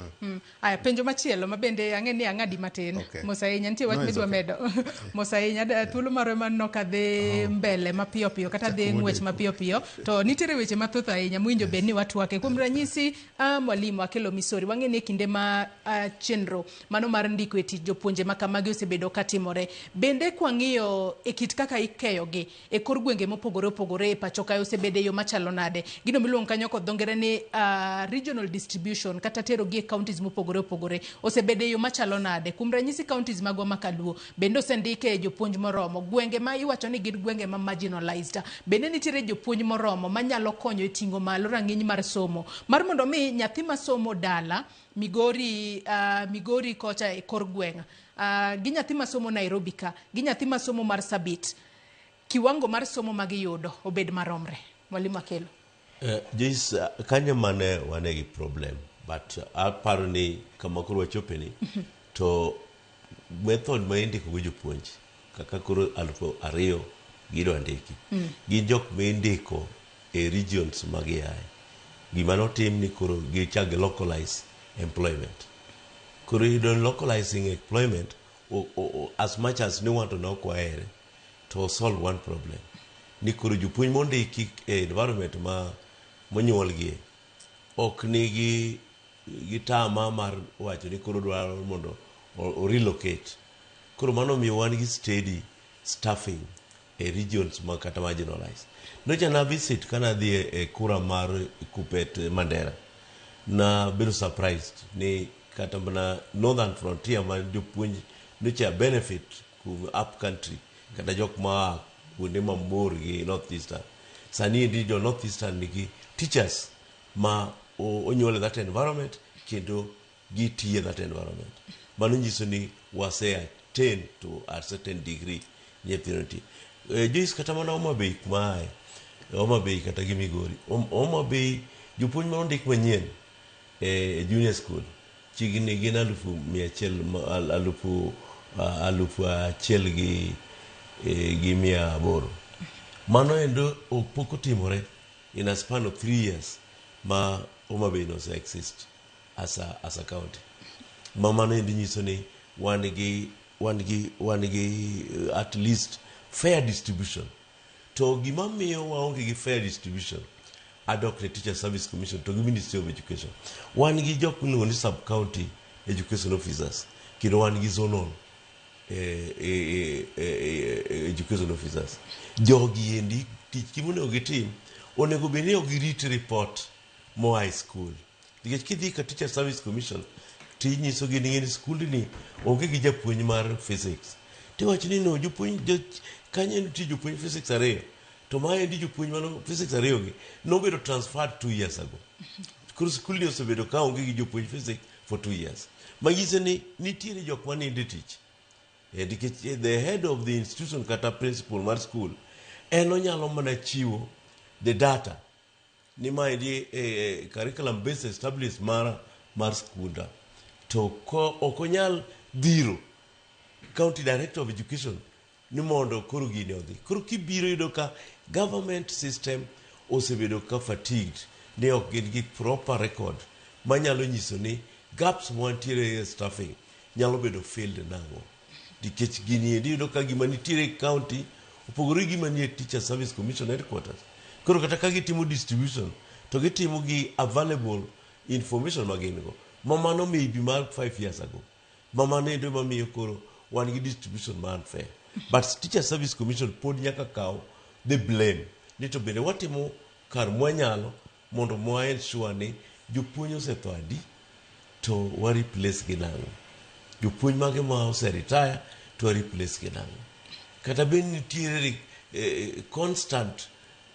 Aya, penjo machielo ma bende ang'e ni ang'adi matin. Mos ahinya, nitie wach No, it's midwa okay. medo. Mos ahinya, thuolo marwa maneno ka dhi mbele mapiyo piyo kata dhi Chak ng'wech modeko. mapiyo piyo, to nitiere weche mathoth ahinya mowinjo bed ni watwake. Kuom ranyisi, mwalimu Akelo Misori, wang'e ni e kinde ma chenro mano mar ndiko e tich jopuonje ma kamagi osebedo katimore. Bende kwang'iyo e kit kaka ikeyogi e kor gwenge mopogore opogore e pacho kae osebedo e yo machalo nade? Gino miluongo kanyo kod dho ngere ni regional distribution kata tero gi e counties mopogore opogore osebedo e yo machalo nade? Kuom ranyisi, counties magwa ma Kaluo bende osendike jopuonj moromo? Gwenge ma iwacho ni gin gwenge ma marginalized bende nitiere jopuonj moromo manyalo konyo e ting'o malo rang'iny mar somo mar mondo mi nyathi masomo dala Migori, Migori kocha e kor gweng', gi nyathi masomo Nairobi ka gi nyathi masomo Marsabit, kiwango mar somo magiyudo obed maromre? Mwalimu Akelo. Joyce, kanyo mane wane gi problem, but aparo ni kama koro wachope ni to method ma indiko go jopuonj kaka koro 2000 gidwa ndiki gin jok ma indiko e regions ma giaye. Gima notim ni koro gichak gi localize employment. Koro iyudo ni localizing employment o, as much as ni wato ne ok wahere, to solve one problem ni koro jopuonj mondiki e environment ma monyuolgie ok nigi gi tama mar wacho ni koro dwaro mondo o relocate. Koro mano miyo wan gi steady staffing e regions ma kata marginalized. Nyocha na visit kana dhi e kura mar Kupet Mandera, na bedo surprised ni kata mana northern frontier ma jopuonj nyocha benefit kuom up country kata jok ma kuonde mabor gi north eastern, sani endi jo north eastern nigi teachers ma onyuol e that environment kendo gitiyo e that environment. Mano nyiso ni wase attain to a certain degree nyithindo nitie. Joyce, kata mana Homa Bay kuma aye, Homa Bay kata gi Migori, Homa Bay jopuonj ma ondik manyien e junior school chiegni gin 100,000, 1,800. Mano endo ok pok otimore in a span of 3 years ma Homa Bay nose exist as a county. Ma mano endi nyiso ni wan gi at least fair distribution. To gima miyo waonge gi fair distribution, adok ne Teacher Service Commission to gi Ministry of Education. Wan gi jok miluongo ni sub county education officers kendo wan gi zonal education officers. Jogi endi tich gimonego gitim onego bed ni ok girit report moa e school, nikech kidhi ka Teacher Service Commission tinyisogi ni skundni onge gi japuonj mar physics, tiwacho ni no jopuonj jo, kanyo nitie jopuonj physics ariyo, to maendi jopuonj mano physics ariyo gi nobedo transferred 2 years ago. Koro skundni osebedo ka onge gi jopuonj physics for 2 years, manyiso ni nitiere jok manindo e tich. Nikech the head of the institution kata principal mar school en onyalo mana chiwo the data ni maendi curriculum based established mara mar skunda, to ko ok onyal dhiro county director of education ni mondo koro gini odhi. Koro kibiro yudo ka government system osebedo ka fatigued ni ok gin gi proper record manyalo nyiso ni gaps mantiere e staffing nyalo bedo filled nang'o, nikech gini endi yudo ka gima nitiere e county opogore gi gima nie Teacher Service Commission headquarters. Koro kata ka gitimo distribution to gitimo gi available information ma gin go ma mano maybe mar 5 years ago, ma mano endo mamiyo koro wan gi distribution ma unfair. But Teacher Service Commission pod nyaka kaw the blame ni to bende watimo kar mwanyalo mondo mwa ensure ni jopuonj osetho adi to wa replace gi nang'o, jopuonj mage ma ose retire to wa replace gi nang'o, kata bed ni nitiere constant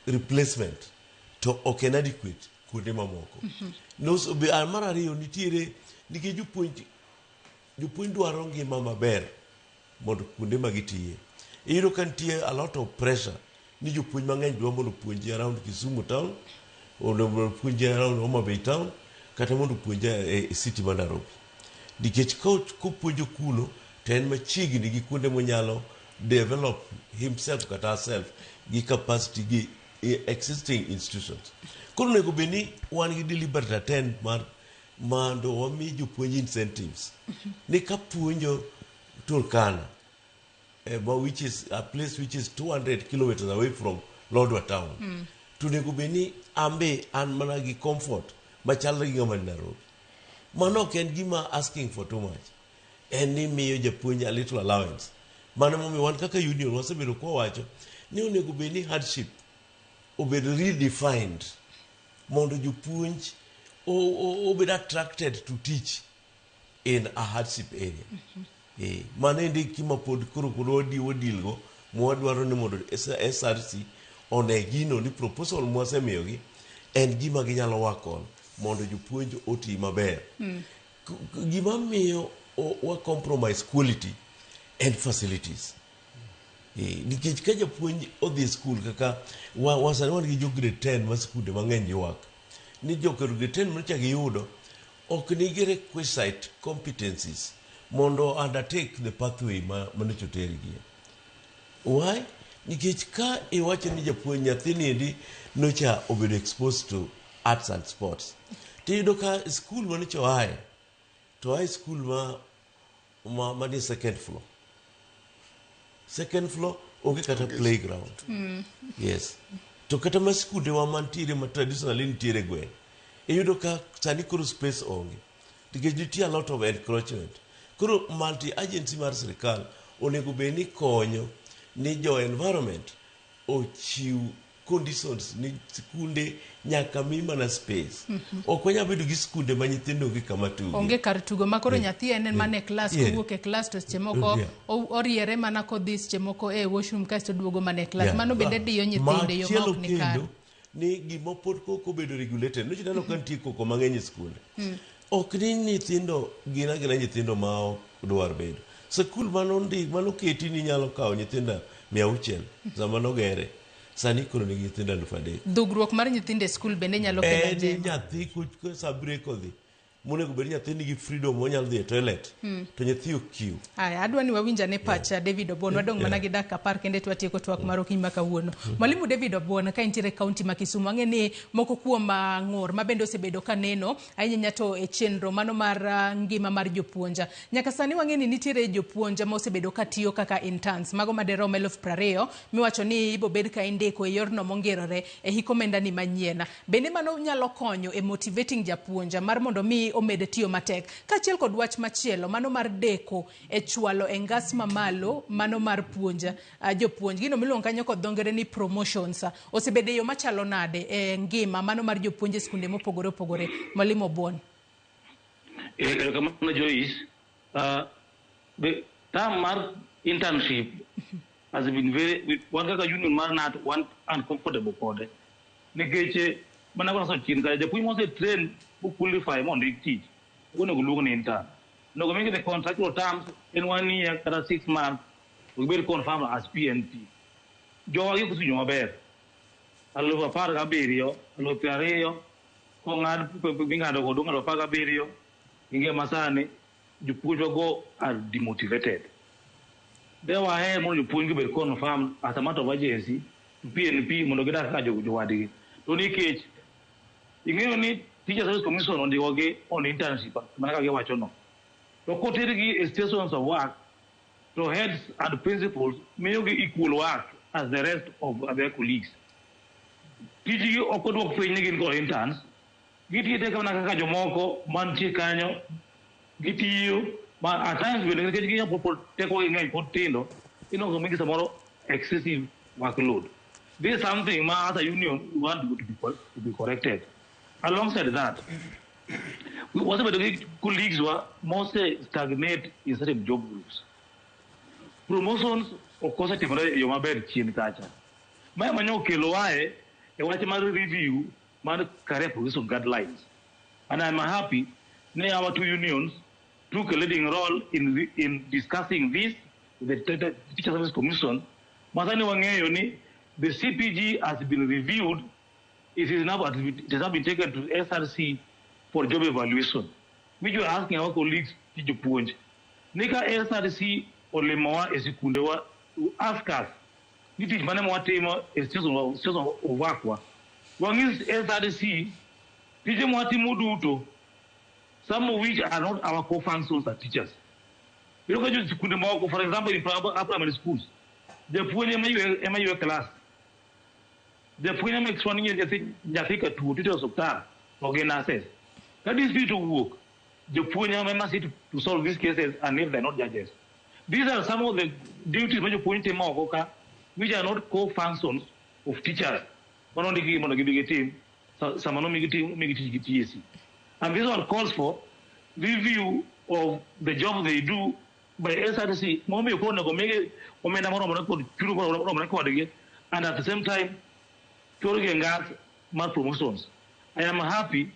replacement to ok en adequate kuonde mamoko. Mar ariyo, nitiere nikech jopuonj dwaro ngima maber mondo kuonde ma gitiye. Iyudo ka nitie a lot of pressure ni jopuonj mang'eny dwa mondo opuonji around Kisumu town, mondo opuonji around Homa Bay town, kata mondo opuonji e city ma Nairobi, nikech kopuonjo kuno to en machiegni gi kuonde monyalo develop himself kata herself gi capacity gi existing institutions. Koro onego bed ni wan gi deliberate attempt mar mondo wami jopuonj incentives ni ka puonjo Turkana, which is a place which is 200 kilometers away from Lodwar town, to onego bed ni ambe an mana gi comfort machalre gi ng'ama ni Nairobi. Mano ok en gima asking for too much, en ni miyo japuonj a little allowance. Mano momiyo wan kaka union wasebedo kwawacho ni onego bed ni hardship obed redefined mondo jopuonj obed attracted to teach in a hardship area. Mano endi gima pod koro koro wadilgo mwadwaro ni mondo SRC one gino ni proposal mwasemiyogi en gima ginyalo work on mondo jopuonj oti maber. Gima miyo wa compromise quality and facilities. Nikech ka japuonj odhi e skul kaka wa sani wan gi jo grade 10 ma skunde mang'eny ywak ni jo grade 10 manyocha giyudo ok nigi requisite competencies mondo undertake the pathway ma manyocha otergie. Why? Nikech ka iwacho ni japuonj nyathini endi nocha obedo exposed to arts and sports, tiyudo ka skul manyocha oaye to oaye skul ma manie second floor. Second floor onge kata playground. Yes. To kata ma skundewa mantiere ma traditionally nitiere e gweng', iyudo ka sani koro space onge nikech nitie a lot of encroachment. Koro multi agency mar sirikal onego bed ni konyo ni jo environment ochiw conditions ni skunde nyaka mi mana space. Ok wanyal bedo gi skunde ma nyithindo onge kama tuge. Onge kar tugo ma koro nyathi en mana e klas, kowuok e klas to seche moko oriere mana kodhi seche moko e washroom, kaeto oduogo mana e klas. Mano bende diyo nyithindo e yo ma Machielo ok ni kare. Kendo ni gima pod kok obedo regulated nochi neno ka nitie koko mang'eny e skunde, ok ni nyithindo gin agina nyithindo ma ok dwar bedo sikul manondik manoketi ni nyalo kawo nyithindo 600 sama nogere, sani koro nigi nyithindo 3,000. Dhugruok mar nyithindo e skul bende nyalo kelo En ni ajema. nyathi sa break odhi monego bed ni nyathi nigi freedom monyalo dhi e toilet to nyathi ok kiw. Aya, adwa ni wawinj ane pacha David Obwon. Wadong' mana gi dakika 10 kende to watieko twak mar okinyi ma kawuono. Mwalimu David Obwon, ka intiere e kaunti ma Kisumu, ang'e ni moko kuom ng'ur ma bende osebedo ka neno ahinya ahinya to e chenro mano mar ngima mar jopuonja. Nyaka sani wang'e ni nitiere jopuonja ma osebedo ka tiyo kaka interns, mago maderom 20,000 miwacho ni ibobed ka indiko e yorno mongirore e hik omenda ni manyien. Bende mano nyalo konyo e motivating japuonja mar mondo mi omed tiyo matek. Kaachiel kod wach machielo, mano mar deko e chwalo e ngas mamalo mano mar puonja jopuonj. Gino miluongo kanyo kod dho ngere ni promotions. Osebedo e yo machalo nade e ngima mano mar jopuonj e skunde mopogore opogore? Mwalimu Obwon. Erokamano, Joyce. The term mar internship has been very, wan kaka union mar KNUT wan uncomfortable kode. Nikech mana kaka chien kacha, japuonj mose train mo qualify mondik tich, onego luong ni intern. Onego migi the contractual terms en one year kata 6 months to gibed confirmed as PNP. Jowa gi ok osewinjo maber. 17,000, 20,000, kong'ad ming'ado kod ng'ado 17, gi ngima sani, jopuonjwa go are demotivated. De waher mondo jopuonj gi obed confirmed as a matter of urgency to PNP mondo gidak kaka jowadgi. To nikech ing'eyo ni Teacher Service Commission ondikogi on internship mana kaka giwacho no. To kotergi e stations of work to heads and principals miyogi equal work as the rest of their colleagues. Tijgi ok odwok piny ni gin kod interns. Gitiyo te mana kaka jomoko mantie kanyo gitiyo ma at times bende nikech ginya pod tekogi ng'eny pod tindo inwang'o migi samoro excessive workload. This is something ma as a union we want to be corrected. Alongside that, wasebedo gi colleagues wa mose stagnate in certain job groups. Promotions ok osetimore e yo maber chien kacha. Mae manyo okelo wae e wach mar review mar career progression guidelines. And I'm happy ni our two unions took a leading role in discussing this with the Teacher Service Commission. Masani wang'eyo ni the CPG has been reviewed. It has now been taken to SRC for job evaluation, which we are asking our colleagues jopuonj. Ni ka SRC olimowa e sikundewa to ask us ni tich mane mwatimo e station of work wa. Wang'is SRC tije mwatimo duto, some of which are not our core functions as teachers. Iyudo ka jo sikunde moko, for example, in primary schools, japuonj ema ywe class. Japuonj ema explain ni nyathi ka tuo titero osiptal to gin nurses. Ka dispute owuok, japuonj ema sit to solve these cases, and if they're not judges. These are some of the duties ma jopuonj timo oko ka, which are not core functions of teachers. Mano ondikgi mondo gibi gitim, sama nomigi tim, omigi tich gi TSC. And this one calls for review of the job they do by SRC. Momiyo koro onego migi omenda moromore kod chudo moromore kodgi, and at the same time, chorgi e ngas mar promotions. I am happy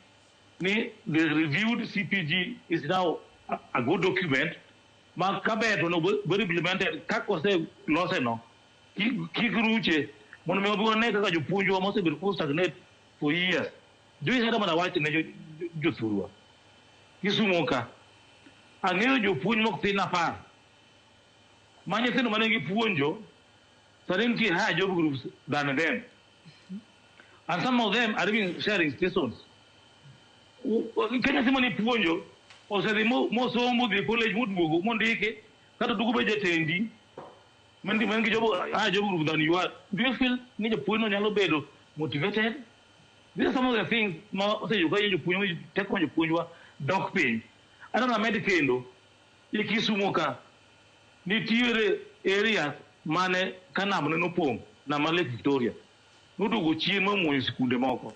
ni the reviewed CPG is now a good document ma kaber to onego bed implemented kaka oselose no. Kik ruche mondo mi wabi wane kaka jopuonjwa mosebedo ko stagnate for years. Joyce hata mana wach ne jothurwa. Kisumo ka, ang'eyo jopuonj mok thin 10. Ma nyithindo mane gipuonjo, sani nitie higher job groups than them. And some of them are even sharing stations. Ka nyathi mane ipuonjo, osedhi mosomo, dhi e college, moduogo, mondike, kata duogo be jatendi, man gi job, higher job group than you are. Do you feel ni japuonj no nyalo bedo motivated? These are some of the things ma oseyudo ka jopuonj, teko ma jopuonjwa dok piny. Aneno amed kendo, e Kisumo ka, nitiere areas mane ka nam ne nopong', nam mar Lake Victoria, noduogo chien momuonyo sikunde moko.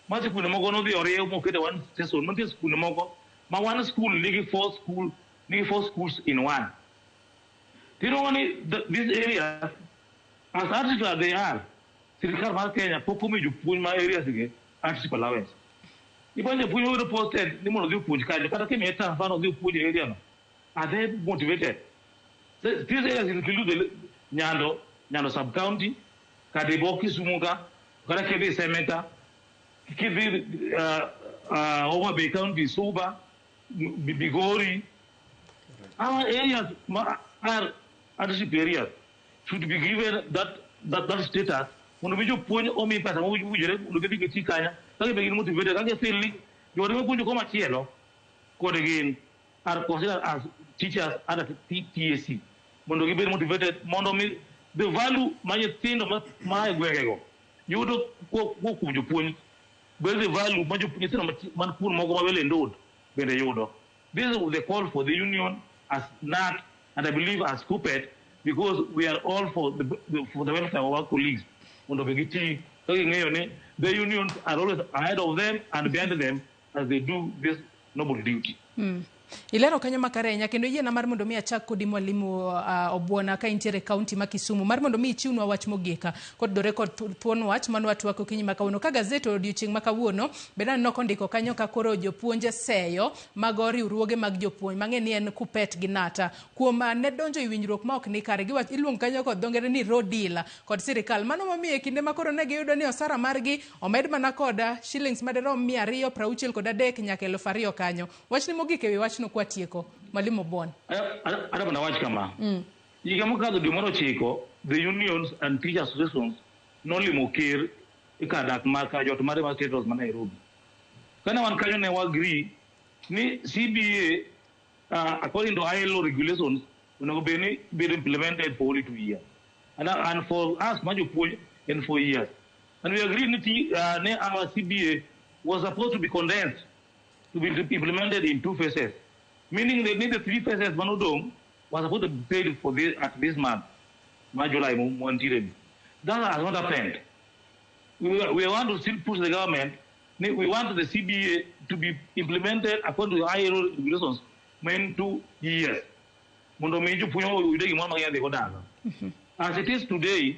Ma sikunde moko nodhi oriew mokete one station, mantie sikunde moko ma one school nigi four school, nigi four schools in one. Tinuang'o ni these areas, as artificial as they are, sirikal mar Kenya pok omiyo jopuonj ma areas gi hardship allowance. Ibo japuonj oyudo posted ni mondo odhi opuonj kanyo, kata kimiye transfer odhi opuonj e area no. Are they motivated? So, these areas include the Nyando sub-county, Kadebo Kisumu ka, kata kidhi Semeka, kidhi Homa Bay County, Suba, Migori. Our areas are hardship areas should be given that status. Mondo mi jopuonj omi pesa mowinjore mondo gidhi giti kanyo, kaka be gin motivated, kaka feel ni jowete mapuonjo komachielo kod gin are considered as teachers under TSC mondo gibed motivated mondo mi the value ma nyithindo ma e gwengego yudo kowuok kuom jopuonj bed the value ma nyithindo man kuond moko ma Welendod bende yudo. This is the call for the union as KNUT and I believe as KUPPET, because we are all for the welfare of our colleagues. Mondo be giti ka ging'eyo ni the unions are always ahead of them and behind them as they do this noble duty. Ilero kanyo makare ahinya kendo yiena mar mondo mi achak kodi mwalimu Obwona ka intiere kaunti ma Kisumu mar mondo mi ichiwnwa wach mogik kotudore kod thuon wach mane watwako okinyi ma kawuono ka gazet odiochieng' ma kawuono bende aneno kondiko kanyo ka koro jopuonje seyo mago riwruoge mag jopuonj mang'e ni en KUPPET gi KNUT kuom ne donjo e winjruok ma ok ni kare giwach iluongo kanyo kod dho ngere ni raw deal kod sirikal mano momiyo e kinde ma koro ne giyudo ni osara margi omed mana kod shillings madirom 263 nyaka 2000 kanyo. Wachni mogik ewi wachno kwatieko mwalimu Obwona. Adwa mana wach kama. Higa mokadho dwe mar ochiko, the unions and teacher associations nolimo ker e kar dak mar kar jot mare mar State House ma Nairobi. Kane wan kanyo ne wa agree ni CBA according to ILO regulations onego bed ni bedo implemented for only 2 years. And for us ma jopuonj en 4 years. And we agreed ni our CBA was supposed to be condensed to be implemented in 2 phases, meaning they need the 3 phases manodong was supposed to be paid for this at this month, March, July, Montiremi. That has not happened. We want to still push the government. We want the CBA to be implemented according to the ILO regulations in 2 years. Mondo mi jopuonj oyude gimoro ma ginyalo dhi go dala. As it is today,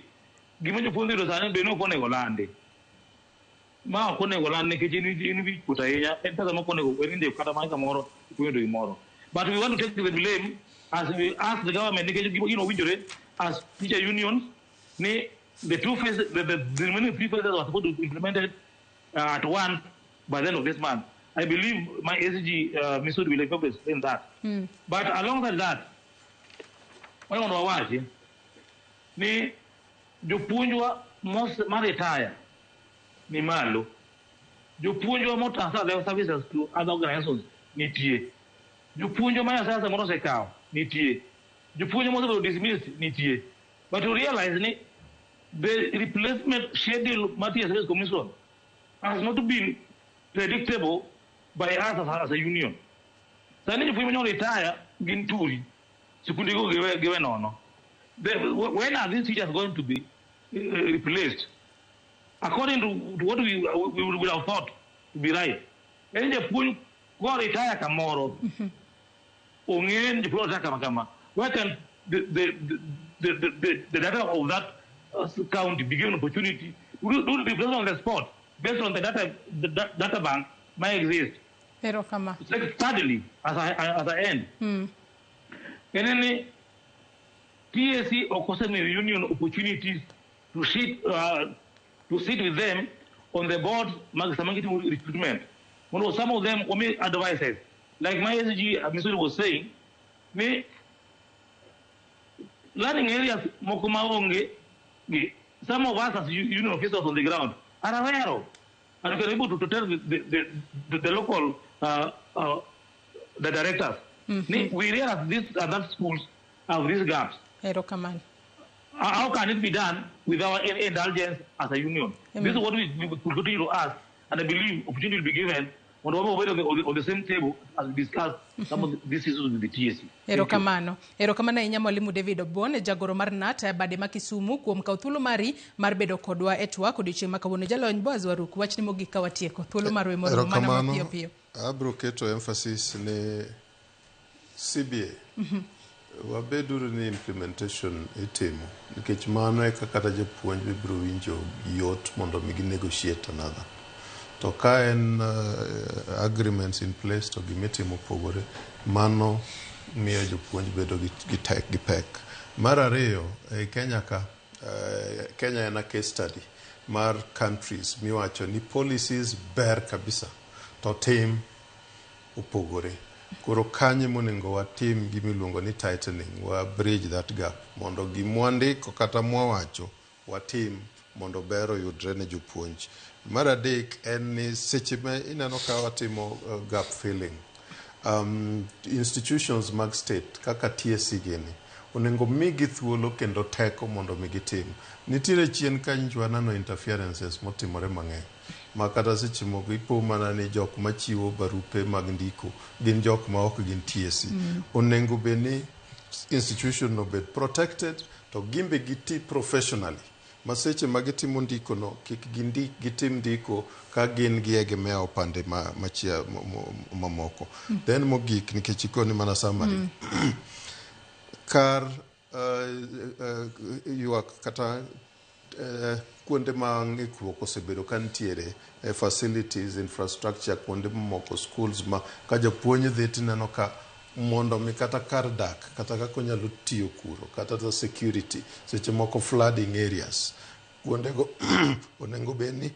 gima jopuonj yudo sani be ok onego landi. Ma ok onego landi nikech in wich kuot ahinya, en pesa ma ok onego bed ni ndiko kata mana kamoro ipuonjo gimoro. But we want to take the blame as we ask the government nikech gino owinjore as teacher unions ni the two phases, the remaining 3 phases were supposed to be implemented at once by the end of this month. I believe my SG Misud will help explain that. But alongside that, I want to watch. Ni jopuonjwa mos ma retire ni malo. Jopuonjwa mo transfer their services to other organizations nitie. Jopuonjwa ma Nyasaye samoro osekawo nitie. Jopuonjwa mosebedo dismissed nitie. But you realize ni the replacement schedule mar Teacher Service Commission has not been predictable by us as a union. Sani jopuonj manyo retire gin turi. Sikunde go giwe nono. When are these teachers going to be replaced? According to what we would have thought to be right. En japuonj ko retire kamoro, ong'e ni japuonj retire kama kama. Where can the data of that county be given opportunity to do replacement on the spot based on the data, the data bank may exist? Erokamano. Thirdly, as I end, en ni TSC ok osemiyo union opportunities to sit with them on the board mag sama gitimo recruitment. Mondo some of them omi advices. Like my SG Missouri was saying, ni learning areas moko maonge gi, some of us as union officers on the ground are aware of and we are able to tell the local the directors ni we realize this and that schools have these gaps. Erokamano. How can it be done with our indulgence as a union? This is what we could continue to ask, and I believe opportunity will be given mondo wabed on the same table as we discuss some of these issues with the TSC. Thank you. Erokamano. Erokamano ahinya, Mwalimu David Obwon, jagoro mar KNUT bade ma Kisumu, kuom kawo thuolo mari mar bedo kodwa e twak odiochieng' ma kawuono. Jalony Boaz Waruk, wachni mogik ka watieko. Thuolo marwa moromo mana Erokamano. mapiyo piyo. Abro keto emphasis ni CBA. Wabeduru ni implementation itimo nikech mano eka kata jopuonj be biro winjo yot mondo mi gi negotiate another. To ka en agreements in place to gimitimo opogore, mano miyo jopuonj bedo gi tek gi pek. Mar ariyo, e Kenya ka, Kenya en a case study mar countries miwacho ni policies ber kabisa to tim opogore. Koro kanye monego watim gimiluongo ni tightening, wa bridge that gap mondo gimwandiko kata mwawacho watim mondo ber oyudre ne jopuonj. Mar adek en ni seche ma ineno ka watimo gap filling, institutions mag state kaka TSC gini onego migi thuolo kendo teko mondo mi gitim. Nitiere chien ka nyocha waneno interferences motimore mang'eny ma kata seche moko ipo mana ni jok machiwo barupe mag ndiko gin jok ma ok gin TSC. Onego bed ni institution obed protected to gimbe giti professionally ma seche ma gitimo ndiko no kik gindik gitim ndiko ka gin giegemea opande ma machia mamoko. Then mogik, nikech ikoni mana summary, kar ywak kata kuonde ma ng'ikruok osebedo ka nitiere e facilities, infrastructure, kuonde mamoko, schools ma ka japuonj dhi tineno ka mondo mi kata kar dak kata kaka onyalo tiyo kuro kata the security, seche moko flooding areas, kuondego onego bed ni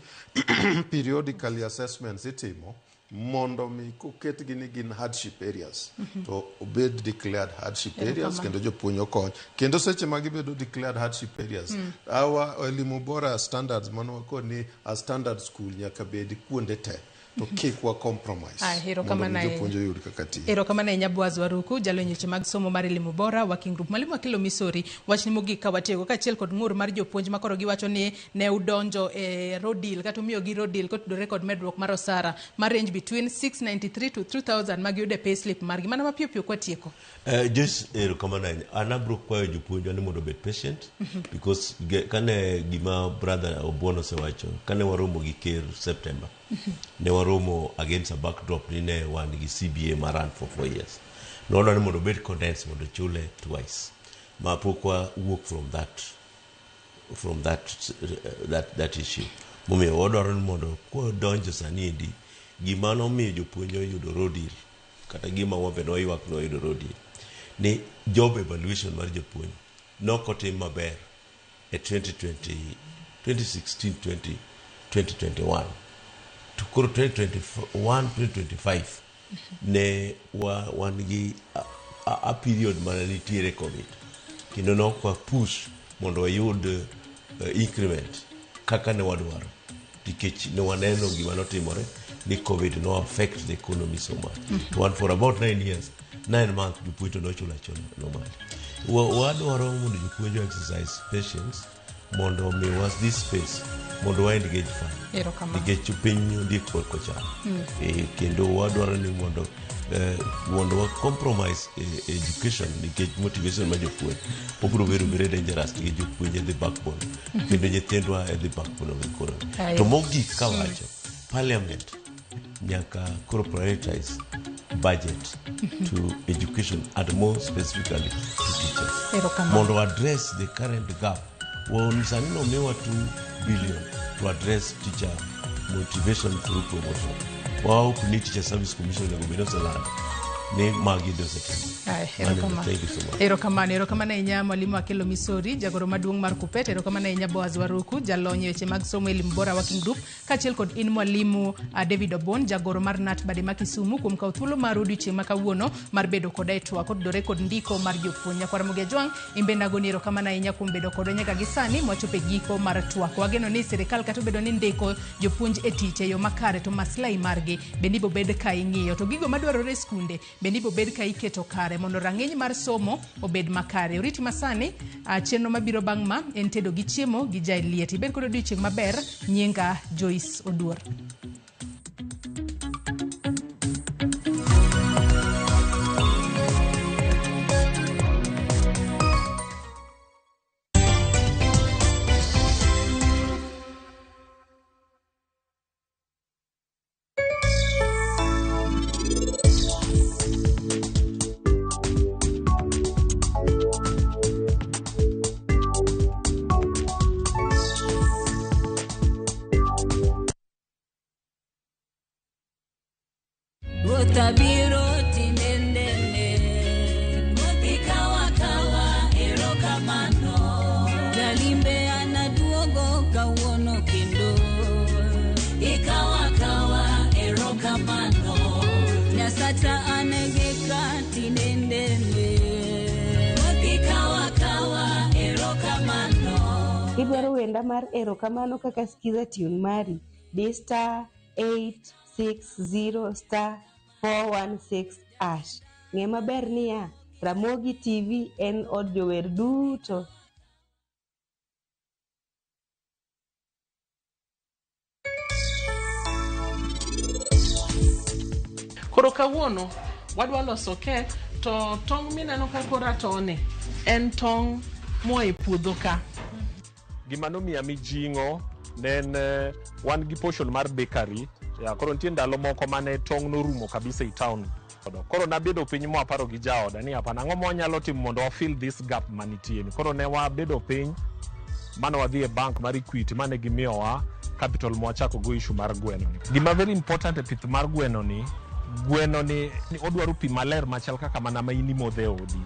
periodically assessments itimo mondo mi koketgi ni gin hardship areas to obed declared hardship areas kendo jopuonj okony. Kendo seche ma gibedo declared hardship areas, our Elimu Bora standards mano wakoni a standard school nyaka bed kuonde te to kik wa compromise Ah, mondo erokamano mi ahinya. jopuonj oyud kaka tiyo. Erokamano ahinya, Boaz Waruku, jalony weche mag somo mar Elimu Bora Working Group. Mwalimu Akelo Misori, wachni mogik ka watieko, kaachiel kod ng'ur mar jopuonj makoro giwacho ni ne udonjo e raw deal kata umiyogi raw deal kotudore kod medruok mar osara mar range between 693 to 3000 magiyudo e payslip margi. Mana mapiyo piyo kwatieko. Joyce, erokamano ahinya. An abiro kwayo jopuonjwa ni mondo obed patient because kane gima brother Obuon osewacho, kane waromo gi ker September, ne waromo against a backdrop ni ne wan gi CBA ma run for 4 years. Nwadwa ni mondo obed condensed mondo chule twice. Ma pok wawuok from that issue. Momiyo wadwaro ni mondo kwadonjo sani endi, gima nomiyo jopuonj oyudo raw deal kata gima wabe noywak ni wayudo raw deal ni job evaluation mar jopuonj nok otim maber e 2020 2016 20 2021 to koro 2021 2025 ne wan gi a period mana nitiere COVID kendo nok wa push Mondo wayud increment kaka ne wadwaro, nikech ne waneno gima notimore ni COVID no affect the economy so much. To wan for about 9 years 9 months jopuonj to nochulo achula normally. Wadwaro mondo jopuonj o exercise patience mondo omiwa this space mondo wa engage fund, Erokamano. nikech piny ondiek kod kochalo. Kendo wadwaro ni mondo wa compromise education, nikech motivation ma jopuonj obiro bedo very dangerous, nikech jopuonj e the backbone kendo nyithindwa e the backbone of the economy. To mogik kawacho, parliament nyaka koro prioritize budget to education and more specifically to teachers Erokamano. Mondo address the current gap. Well, sani nomiwa 2 billion to address teacher motivation through promotion. Wahope ni Teacher Service Commission onego bed oselando ni magi de osetimo. Ai, Mano, erokamano. thank you so much. Erokamano, erokamano ahinya mwalimu Akelo Misori, jagoro maduong' mar KUPPET. Erokamano ahinya Boaz Waruku, jalony e weche mag somo Elimu Bora Working Group, kaachiel kod in mwalimu David Obon, jagoro mar KNUT bade ma Kisumu, kuom kawo thuolo mar odiochieng' ma kawuono mar bedo koda e twak kotudore kod ndiko mar jopuonj. Nyakwar Ramogi Ajwang', in bende agoni erokamano ahinya kuom bedo kodwa nyaka gi sani mwachopo e giko mar twak. Wageno ni sirikal kata obedo ni ndiko jopuonj e tich e yo makare, to maslahi margi bende ibobed ka ing'iyo, to gigo madwarore e skunde bende ibobed ka iketo kare mondo rang'iny mar somo obed makare. Oriti masani, chenro mabiro bang' ma en tedo gi chiemo gi Jaeliet. Ibed kod odiochieng' maber, nyinga Joyce Oduor. Ruoth tinendene Modhi kawa kawa erokamano Jalimbe anaduogo kawuono kendo Ikawa kawa erokamano Nyasacha anegeka tinendene Modhi kawa kawa erokamano. Idwaro wenda mar erokamano kaka skiza tune mari, di *860*416#. Ng'e maber niya, Ramogi TV en od jower duto. Koro kawuono wadwa loso kek, to tong' mineno ka koro atone en tong' moa e puodho ka. Gima nomiya mijing'o ne en wan gi portion mar bakery ya, koro nitie ndalo moko mane tong' norumo kabisa e town. Koro nabedo piny mwaparo gi jaoda ni hapana, ang'o mwanyalo timo mondo wa fill this gap manitie ni. Koro ne wabedo piny mane wadhi e bank mar Equity mane gimiyowa capital mwachako go issue mar gweno ni. Gima very important e pith mar gweno ni, gweno ni odwaro pi maler machal kaka mana ma in imodho e odi.